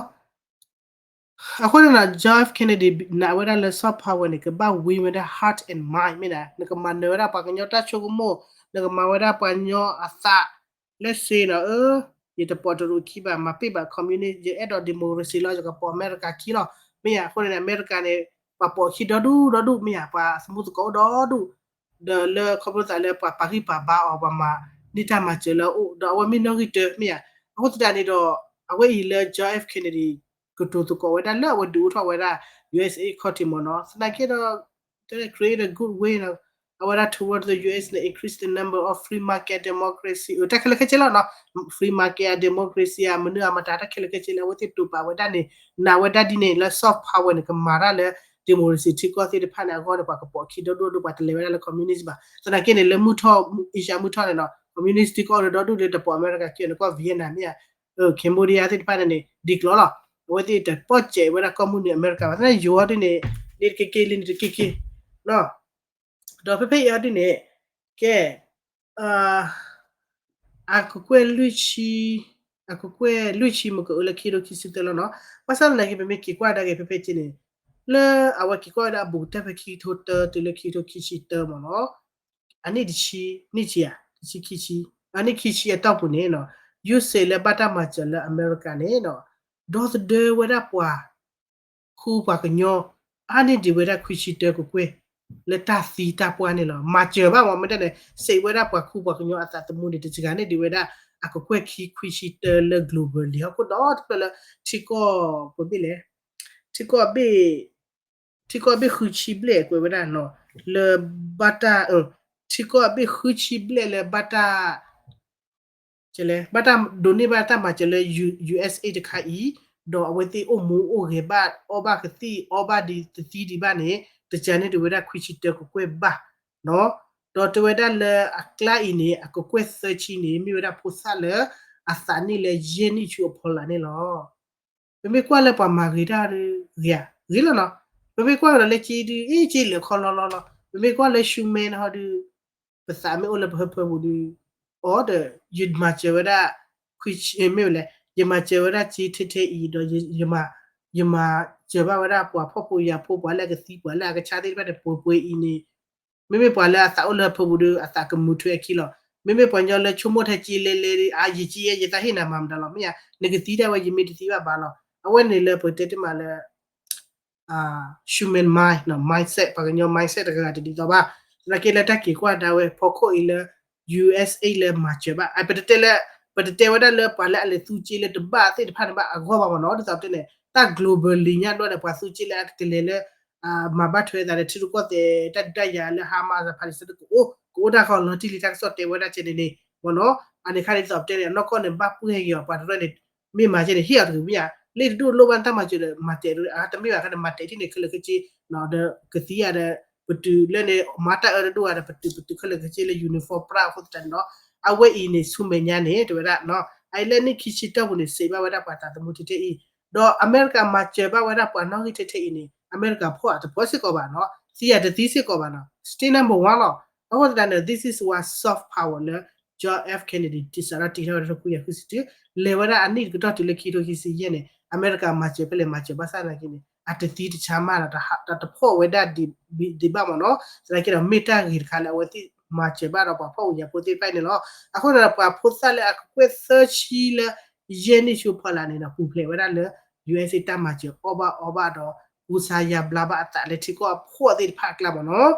အဃိန့ၣ်နီၤ John F Kennedy နာ်ဝဲဒၣ်လၢ soft power န့ၣ် ကဘၣ် win ဝဲဒၣ် heart and mind မ့ၢ်ဒၣ် နကမၤနၢၤဝဲဒၣ်ပှၤကညီတၢ်ဆိကမိၣ် နကမၤဝဲဒၣ်ပှၤကညီအသး လၢစ့နီၤ အၢ ယတပိာ်တရူးခံဘၣ် မၤပ့ၢ်ဘၣ် communist ယအဲၣ်ဒိး democracy လီၤ ယကပိာ်အမဲရကၤခံလီၤ မ့ၢ်ယါ အဃိန့ၣ် အမဲရကၤန့ၣ် ပှၤပိာ်ခံဒီဒူၣ်ဒီဒူၣ် မ့ၢ်ယါ ပှၤသမူသကိးအိၣ်ဒီဒူၣ် ဒီးလၢခီဖျိသးလၢပှၤပာ်ဂံၢ်ပာ်ဘါအီၤ ပှၤမၤန့ၢ်တၢ်မၤစၢၤလၢအအိၣ် ဒီးအဝဲမ့ၢ်နီၣ်ဂံၢ်တၢ မ့ၢ်ယါ အဃိသတးန့ၣ်ဒီး အဝဲအံၤလၢ John F Kennedy ကတိၤသကိးဝဲဒၣ်လၢအဝဲဒုးအိၣ်ထီၣ်ဝဲဒၣ် USA ခီၣ်ထံးမ့ၢ်နီၤ သနာ်က့ဒီး create a good way နီၤ အဝဲဒၣ် toward the US န့ၣ် increase the number of free market democracy အတၢ်ခဲလၢာ်ခဲဆ့လီၤနီၤ free market democracy အမနုၤအမတၤတၢ်ခဲလၢာ်ခဲဆ့လၢ အဝဲသ့ၣ်တိာ်ပာ်ဝဲဒၣ်န့ၣ် နာ်ဝဲဒၣ်ဒ်န့ၣ် လၢ soft power န့ၣ် ကမၤတၢ်လၢ democracy ထံကီၢ်သ့ၣ်တဖၣ်န့ၣ် အဂီၢ်န့ၣ် ပှၤကပိာ်ခံဒီဒူၣ်ဒီး ပှၤတလဲၤဝဲဒၣ်လၢ communist ဘၣ် သနာ်က့န့ၣ် လၢမုၢ်ထီၣ် Asia မုၢ်ထီၣ်န့ၣ်နီၤ communist ထံကီၢ်ဒီဒူၣ်ဒီး တပိာ်အမဲရကၤခံန့ၣ် ကွၢ် Vietnam မ့ၢ်ယါ Cambodia သ့ၣ်တဖၣ်န့ၣ်န့ၣ် ဒ်ကျိၤလီၤ အဝဲသ့ၣ်တပိာ်စဲးဝဲဒၣ်ကီၢ်မုၢ်နုာ်အမဲရကၤဘၣ် သနာ်က့ယိၤအီၤဒ်န့ၣ် လ့တက့က့ လ့နတက့က့ ဒီးဖဲဖဲအံၤအီၤဒ်န့ၣ် ကဲ အကကွဲၢ်လွံၢ်ဆံ အကကွဲၢ်လွံၢ်ဆံမ့ၢ်ကအိၣ်လၢခံထိခံဆံသၢလီၤနီၤ ဘၣ်ဆၣ်သနာ်က့ ပမ့ၢ်က့ၤကွၢ်ဒၣ်က့ၤဖဲဖဲက့န့ၣ် လၢအဝဲက့ၤကွၢ်ဝဲဒၣ်အဘူးကတၢၢ်ဖဲခံကထိတၢတုၤလၢခံကထိခံဆံတၢမ့ၢ်နီၤ အနံၣ်တဆံ နံၣ်ဆံဧါ တဆံခံဆံ အနံၣ်ခံဆံအတီၢ်ပူၤန့ၣ်နီၤ ယူၢ်စ့းလၢဘၣ်တၢ်မၤစၢၤလၢအမဲရကၤန့ၣ်နီၤ ဒီသဒၢဝဲဒၣ်ပှၤ ခူပှၤကညီ အါန့ၢ်ဒံးဝဲဒၣ်ခွံဆံတၢကကွဲၢ် လၢတၢ်သံတၢ်ပှၢ်န့ၣ်လီၤ. မၤစၢၤဘၣ်မ့ၢ်မ့ၢ်တၢ်န့ၣ် စံးဝဲဒၣ်ပှၤခူပှၤကညီအသးသမူန့ၣ် တစှၤန့ၢ်ဒံးဝဲဒၣ် အကကွဲၢ်ခံခွံဆံတၢလၢ global လံ ဟီၣ်ခိၣ်ဒီတဖျၢၣ်လၢ ထံကီၢ်ပဘ့ၣ်လဲၣ် ထံကီၢ်ဘ့ၣ် ထံကီၢ်ဘ့ၣ်ဃုဆံဘျဲၣ်ကွဲးဝဲဒၣ်နီၤ လၢဘၣ်တၢ် ထံကီၢ်ဘ့ၣ်ဃုဆံဘျဲၣ်လၢဘၣ်တၢ် ဘၣ်တၢ်ဒိးန့ၢ်ဘၣ်တၢ်မၤစၢၤလၢ USA တခါအံၤ ဒီးအဝဲသ့ၣ်အိၣ်မူအိၣ်ဂဲၤဘၣ် အီၣ်ဘၣ်ကသံၣ် အီၣ်ဘၣ်ဒံးတသံဒံးဘၣ်န့ၣ် တစှၤန့ၢ်ဒံးဝဲဒၣ်ခွံဆံတၢကကွဲၢ်ဘၣ်နီၤ ဒီးတဲဝဲဒၣ်လၢအကျါအံၤန့ၣ် အကကွဲၢ်သၢဆံန့ၣ် မ့ၢ်ဝဲဒၣ်ဖိသၣ်လၢ အသးနံၣ်လၢယဲၢ်နံၣ်ဆူအဖီလာ်န့ၣ်လီၤ. ပမ့ၢ်ကွၢ်လၢပှၤမၤဂ့ၤတၢ်ဒီး ဂ့ၤဧါ ဂ့ၤလီၤနီၤ. ပမ့ၢ်ကွၢ်ကဒီးလၢက့ဒုး အ့ၣ် က့လၢာ်ခီလီၤလီၤလီၤ. ပမ့ၢ်ကွၢ်လၢ Schuman ဟီဒုး ပသးမ့ၢ်အိၣ်လၢပဟၢဖၢပူၤဒုး အီၤဒီး ယမၤစၢၤဝဲဒၣ် ခွံဆံ မ့ၢ်ဝဲလဲၣ် ယမၤစၢၤဝဲဒၣ်က့ထဲထဲအံၤဒီး ယမၤစၢၤဘၣ်ဝဲဒၣ်ပှၤဖှီၣ်ဖိယာ်ဖိ ပှၤလၢအကသံ ပှၤလၢအကဆါသ့ၣ်တဖၣ်န့ၣ် ပှဲၤပှဲၤအံၤန့ၣ် မ့မ့ၢ်ပှၤလၢအသးအိၣ်လၢဟၢဖၢပူၤဒီး အသးကမုာ်ထွဲအခံလီၤ. မ့မ့ၢ်ပှၤကညီလၢဆိကမိၣ်ထဲက့လဲၤလဲၤဒီး အါ ယက့ယဲ ယတၢ်ဟ့ၣ်နၤမၤမတၤလီၤ. မ့ၢ်ယါ နကသံဒၣ်ဝဲ ယမ့ၢ်တသံဘၣ်ဘၣ်လီၤ. အဝဲန့ၣ်လၢပတဲတမံၤလၢ human mind, mindset ပှၤကညီ mindset တဂၤတဒ်သိးဘၣ်. သနာ်က့လၢတၢ်က့ၤကွၢ်ဒၣ်ဝဲဖီခိၣ်အံၤလၢ USA လၢမၤစၢၤဘၣ်. ပတတဲလၢ ပတတဲဝဲဒၣ်လၢပှၤလၢအလဲၤသူက့လၢတဘၣ်သ့ၣ်တဖၣ်န့ၣ်ဘၣ်အဂီၢ်ဘၣ်မ့ၢ်နီၤ. ဒ်သိးပတဲန့ၣ် တၢ် globally ညါဒိၣ်န့ၣ် ပှၤသူက့လၢအကလဲၤလၢ မၤဘၣ်ထွဲသးဒီးထံရူၢ်ကီၢ်သဲးတၢ်ဒုးတၢ်ယၤလၢ Hamas အဖါလံၤစတကအိၣ် ကအိၣ်တၢ်ဃီလီၤတံၢ်လံတၢ်ကစီၣ်တဲဝဲဒၣ်ကဲန့ၣ်န့ၣ် မ့ၢ်နီၤ အန့ၣ်ခါဒ်သိးပတဲန့ၣ် အနီၢ်ကီၢ်န့ၣ် ဘၣ်ပှဲၤက့ၤအီၤ ပှၤတရၢန့ၣ် မ့ၢ်မၤကဲန့ၣ် ဟ့ၣ်အီၤတဂ့ၤမ့ၢ်ဧါ လ့ၣ်တဒိၣ်လိၣ်ဘၣ်တၢ်မၤစၢၤဒီး မၤတဲာ်တမ့ၢ်ဘၣ်ခါန့ၣ် မၤတဲာ်ထံၣ်န့ၣ် ခဲလၢာ်ခဲဆ့ ဒီးကသံဧါဒီး ပတုာ်လၢန့ၣ် မၤတၢ်အၢတဒိၣ်ဧါဒီး ပတုာ်ပတုာ်ခဲလၢာ်ခဲဆ့လၢ uniform ပြၣ်အဃိသတးန့ၣ်လီၤ. အဝဲအံၤန့ၣ် ဆူမဲာ်ညါန့ၣ် တဲဝဲဒၣ် အအံၤလၢနံၣ်ခံဆံတီၢ်ပူၤန့ၣ် စံးဘၣ်ဝဲဒၣ်ပှၤသးသမူထဲထဲအံၤ ဒီးအမဲရကၤမၤစၢၤဘၣ်ဝဲဒၣ်ပှၤနီၣ်ဂံၢ်ထဲထဲအံၤန့ၣ် အမဲရကၤဖီၣ်အတဖီၣ်စ့ၢ်ကီးဘၣ်နီၤ သံအတသံစ့ၢ်ကီးဘၣ်နီၤ still number one လီၤ. အဃိသတးန့ၣ် this is what soft power လၢ John F Kennedy တစးထီၣ်တ့ထီၣ်ဝဲဒၣ်တကယၤဃုဆံတု လဲၤဝဲဒၣ်အနံၣ်တကတီၢ်တုၤလၢခံကထိခံဆံယဲၢ်န့ၣ် အမဲရကၤမၤစၢၤဖဲလဲၣ်မၤစၢၤဘၣ်ဆၣ်သနာ်က့န့ၣ် အတသံတဆါမးဒီး တဖီၣ်ဝဲဒၣ်ဒံးဘၣ်မ့ၢ်နီၤ သနာ်က့ဒီး မ့ၢ်တၢ်ဂ့ၤတခါလၢအဝဲသ့ၣ်မၤစၢၤဘၣ်ဒီးပှၤဖီၣ်အူညါဖိသ့ၣ်တဖၣ်န့ၣ်လီၤ. အဃိန့ၣ်ဒီး ပှၤဖိသၣ်လၢအကကွဲၢ်သၢဆံလၢ ယဲၢ်နံၣ်ဆူဖီလာ်န့ၣ်ဒီး ပူၤဖျဲးဝဲဒၣ်လၢ ယူအက်စ့ တၢ်မၤစၢၤအီၣ်ဘၣ်အီဘၣ်ဒီး ကူစါယါဘျါဘၣ်အသးလၢထံကီၢ်အဖှီၣ်သ့ၣ်တဖၣ်အကျါမ့ၢ်နီၤ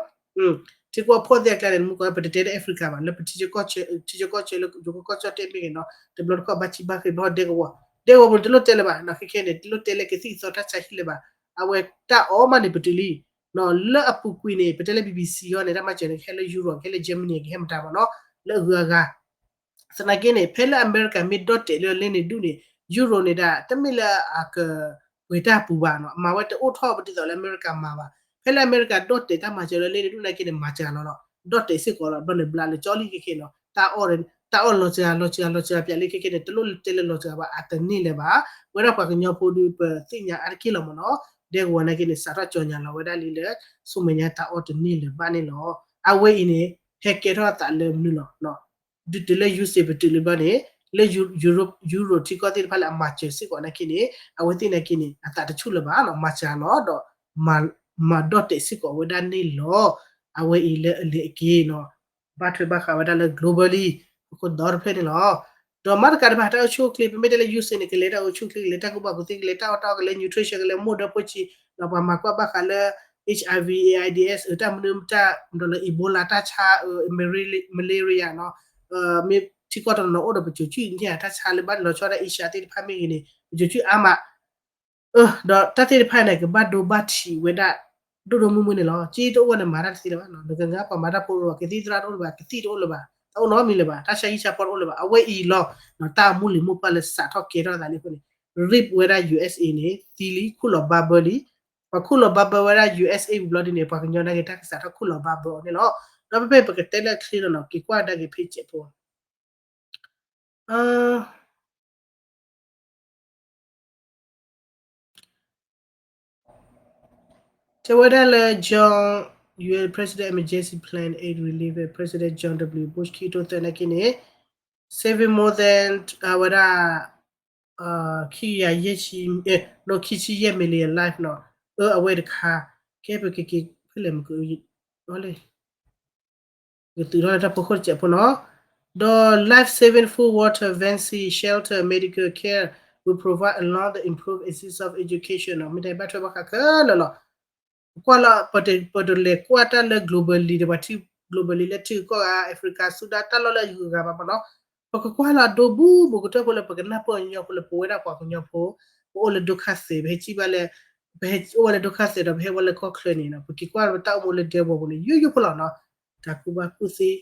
ထံကီၢ်အဖှီၣ်သ့ၣ်အကျါန့ၣ် မုၢ်ကီၢ်ပတတဲလၢ Africa ဘၣ် လၢပထံဆၢကီၢ်ဆၢ ထံဆၢကီၢ်ဆၢလၢယိၤကီၢ်ကီၢ်ကၠီၣ်တဲၣ်မ့ၢ်ဂ့ၤနီၤ တဘျီတခီၣ်ဘၣ်ဆံးဘၣ်ဃ့ဘျီ ဒဲကဝီၤ ဒဲကဝီၤပူၤန့ၣ် တလိၣ်တဲလၢၤဘၣ် ခဲခဲန့ၣ် တလိၣ်တဲလၢကသံၣ်ကသီတၢ်ဆါဟံၣ်လၢၤဘၣ် အဝဲတၢ်အီၣ်မးန့ၣ် ပတုာ်လံ လၢအပူၤကွံာ်န့ၣ် ပတဲလၢ BBC အီၤန့ၣ် တၢ်မၤစၢၤန့ၣ် ကဟဲလၢ Europe ကဟဲလၢ Germany ကဟဲမတၤမ့ၢ်နီၤ လၢအဂုၤအဂၤ သနာ်က့န့ၣ် ဖဲလၢအမဲရကၤမ့ၢ်ဒီၣ်တဲာ်လၢလ့န့ၣ်ဒူၣ်န့ၣ် ယူရိၤန့ၣ်ဒၣ် တမ့ၢ်လၢအကပှဲၤတၢ်ပူၤဘၣ်နီၤ မၤဝဲတအိၣ်ထီၣ်ပဒ်သိးလၢအမဲရကၤမၤဘၣ်. ဖဲလၢအမဲရကၤဒီၣ်တဲာ်တၢ်မၤစၢၤလၢလ့န့ၣ်ဒူၣ်နာ်က့န့ၣ် မၤစှၤလီၤလီၤ ဒီၣ်တဲာ်စ့ၢ်ကီးလီၤ ဘျီန့ၣ်ဘျါလၢကၠီလံခဲခဲနီၤ တၢ်အီၣ် တၢ်အီၣ်လီၤစှၤလီၤစှၤလီၤစှၤပျးလံခဲခဲန့ၣ် တလိၣ်တဲလၢလီၤစှၤဘၣ် အတန့ၢ်လၢၤဘၣ်. ဝဲဒၣ်ပှၤကညီဖိဒီး ပသ့ၣ်ညါအါတက့ၢ်လီၤမ့ၢ်နီၤ ဒဲကဝီၤနာ်က့န့ၣ် စးထီၣ်ကၠီညါလီၤဝဲဒၣ်လံလၢ ဆူမဲာ်ညါတၢ်အီၣ်တန့ၢ်လၢၤဘၣ်န့ၣ်လီၤ. အဝဲအံၤန့ၣ် ဟဲကဲထီၣ်အသးလၢမနုၤလီၤ ဒုးတုၤလၢ ယူအက်စ့ ပတုာ်လံဘျီန့ၣ် လၢ ယူရိၤထံကီၢ်သ့ၣ်တဖၣ်လၢအမၤစၢၤစ့ၢ်ကီးနာ်က့န့ၣ် အဝဲသ့ၣ်နာ်က့န့ၣ် အသးတဆူၣ်လၢၤဘၣ်နီၤ မၤစှၤလီၤဒီး မၤဒီၣ်တဲာ်စ့ၢ်ကီးဝဲဒၣ်န့ၣ်လီၤ. အဝဲအံၤလၢအလဲၤအက့ၤနီၤ ဘၣ်ထွဲဘၣ်ဃးဝဲဒၣ်လၢ globally အဃိဒီတဖျၢၣ်န့ၣ်လီၤ. ဒီးမၤတကးတဖၣ်တၢ်အိၣ်ဆူၣ်အိၣ်ချ့ ပမ့ၢ်တဲလၢ ယူအက်စ့ န့ၣ် ကလဲၤတၢ်အိၣ်ဆူၣ်အိၣ်ချ့ ကလဲၤတၢ်ကူၣ်ဘၣ်ကူၣ်သ့ ကလဲၤတၢ်အီၣ်တၢ်အီ ကလဲၤ nutrition ကလဲၤမိၢ်ဒၢဖိဆံး ဒီးပှၤမၤကွၢ်ဘၣ်ဃးလၢ HIV AIDS အတၢ်မနုၤတၢ်ဒီးလၢ Ebola တၢ်ဆါ malaria နီၤ မ့ၢ်ထံကီၢ်တနီၤနီၤအိၣ်ဒီးပကိၤကုၢ်န့ၣ် တၢ်ဆါလၢဘၣ်လီၤဆီဒၣ် Asia သ့ၣ်တဖၣ်မ့ၢ်ဂ့ၤန့ၣ် ပကိၤကုၢ်အါမး ဒီးတၢ်သ့ၣ်တဖၣ်န့ၣ် ကဘၣ်ဒိဘၣ်ထံးဝဲဒၣ် ဒိၣ်ဒိၣ်မုၢ်မုၢ်န့ၣ်လီၤ. က့တအိၣ်ဝဲန့ၣ် မၤတၢ်တသ့လၢၤဘၣ်နီၤ နကငါပှၤမၤတၢ်ဖိတအိၣ်လၢၤဘၣ် ကသံၣ်သရၣ်တအိၣ်လၢၤဘၣ် ကသံၣ်တအိၣ်လၢၤဘၣ် တၢ်အိၣ်နီတမံၤလၢၤဘၣ် တၢ်ဆါဟံၣ်ဆါဖီတအိၣ်လၢၤဘၣ် အဝဲအံၤလီၤ တၢ်မူလံၤမိၢ်ပှၢ်လၢစးထီၣ်ကဲထီၣ်သးလံအဃိန့ၣ် ရံးဝဲဒၣ် ယူအက်စ့ န့ၣ် သံလံ ခူၣ်လီၤဘါဘၢလံ ပှၤခူၣ်လီၤဘါဘၢဝဲဒၣ် ယူအက်စ့ ဘျီဒ်န့ၣ် ပှၤကညီနာ်က့တၢ်ကစးထီၣ်ခူၣ်လီၤဘါဘၢအီၤန့ၣ်လီၤ. ဒီးဖဲဖဲပကတဲလၢချ့နီၤနီၤ က့ၤကွၢ်ဒၣ်က့ၤ page ဖိ တဲဝဲဒၣ်လၢ John U S President Emergency Plan Aid Relief President John W Bush ခံကထိသၢနာ်က့န့ၣ် saving more than အဝဲဒၣ် ခံကယၤယဲၢ်ဆံ no ခံဆံယဲၢ် million life နီၤ အၢ အဝဲတခါ ကဲပကက့ၤဖဲလဲၣ်မကလဲၣ် ကသုးထီၣ်လၢတၢ်ဖိခိၣ်တစဲးဖိနီၤ ဒီး life saving food water vaccine shelter medical care will provide along the improve access of education နီၤ မ့ၢ်တၢ်ဘၣ်ထွဲဘၣ်ဃးခဲလၢာ်လီၤ ကွၢ်လီၤ ပတလဲၤကွၢ်တၢ်လၢ globally ဒီးပှၤထံ globally လၢထံဂုၤကီၢ်ဂၤ Africa Sudan တၢ်လီၢ်လၢအဂုၤအဂၤဘၣ်မ့ၢ်နီၤ ပကကွၢ်လီၤဒိဘူးဘူးကတၢၢ်ဖိလၢပကနၢ်ပၢၢ်ညီဖိလၢပဝဲဒၣ်ပှၤကညီဖိ ပအိၣ်လၢဒုက္ခသည် ပဟဲစံးဘၣ်လၢ ပဟဲအိၣ်ဝဲလၢဒုက္ခသည်ဒီး ပဟဲဝဲလၢကီၢ်ချၢန့ၣ်နီၤ ပက့ၤကွၢ်လၢပတၢ်အိၣ်မူလၢဒဲကဝီၤပူၤန့ၣ် ယိယိဖိလီၤနီၤ တၢ်ကူၣ်ဘၣ်ကူၣ်သ့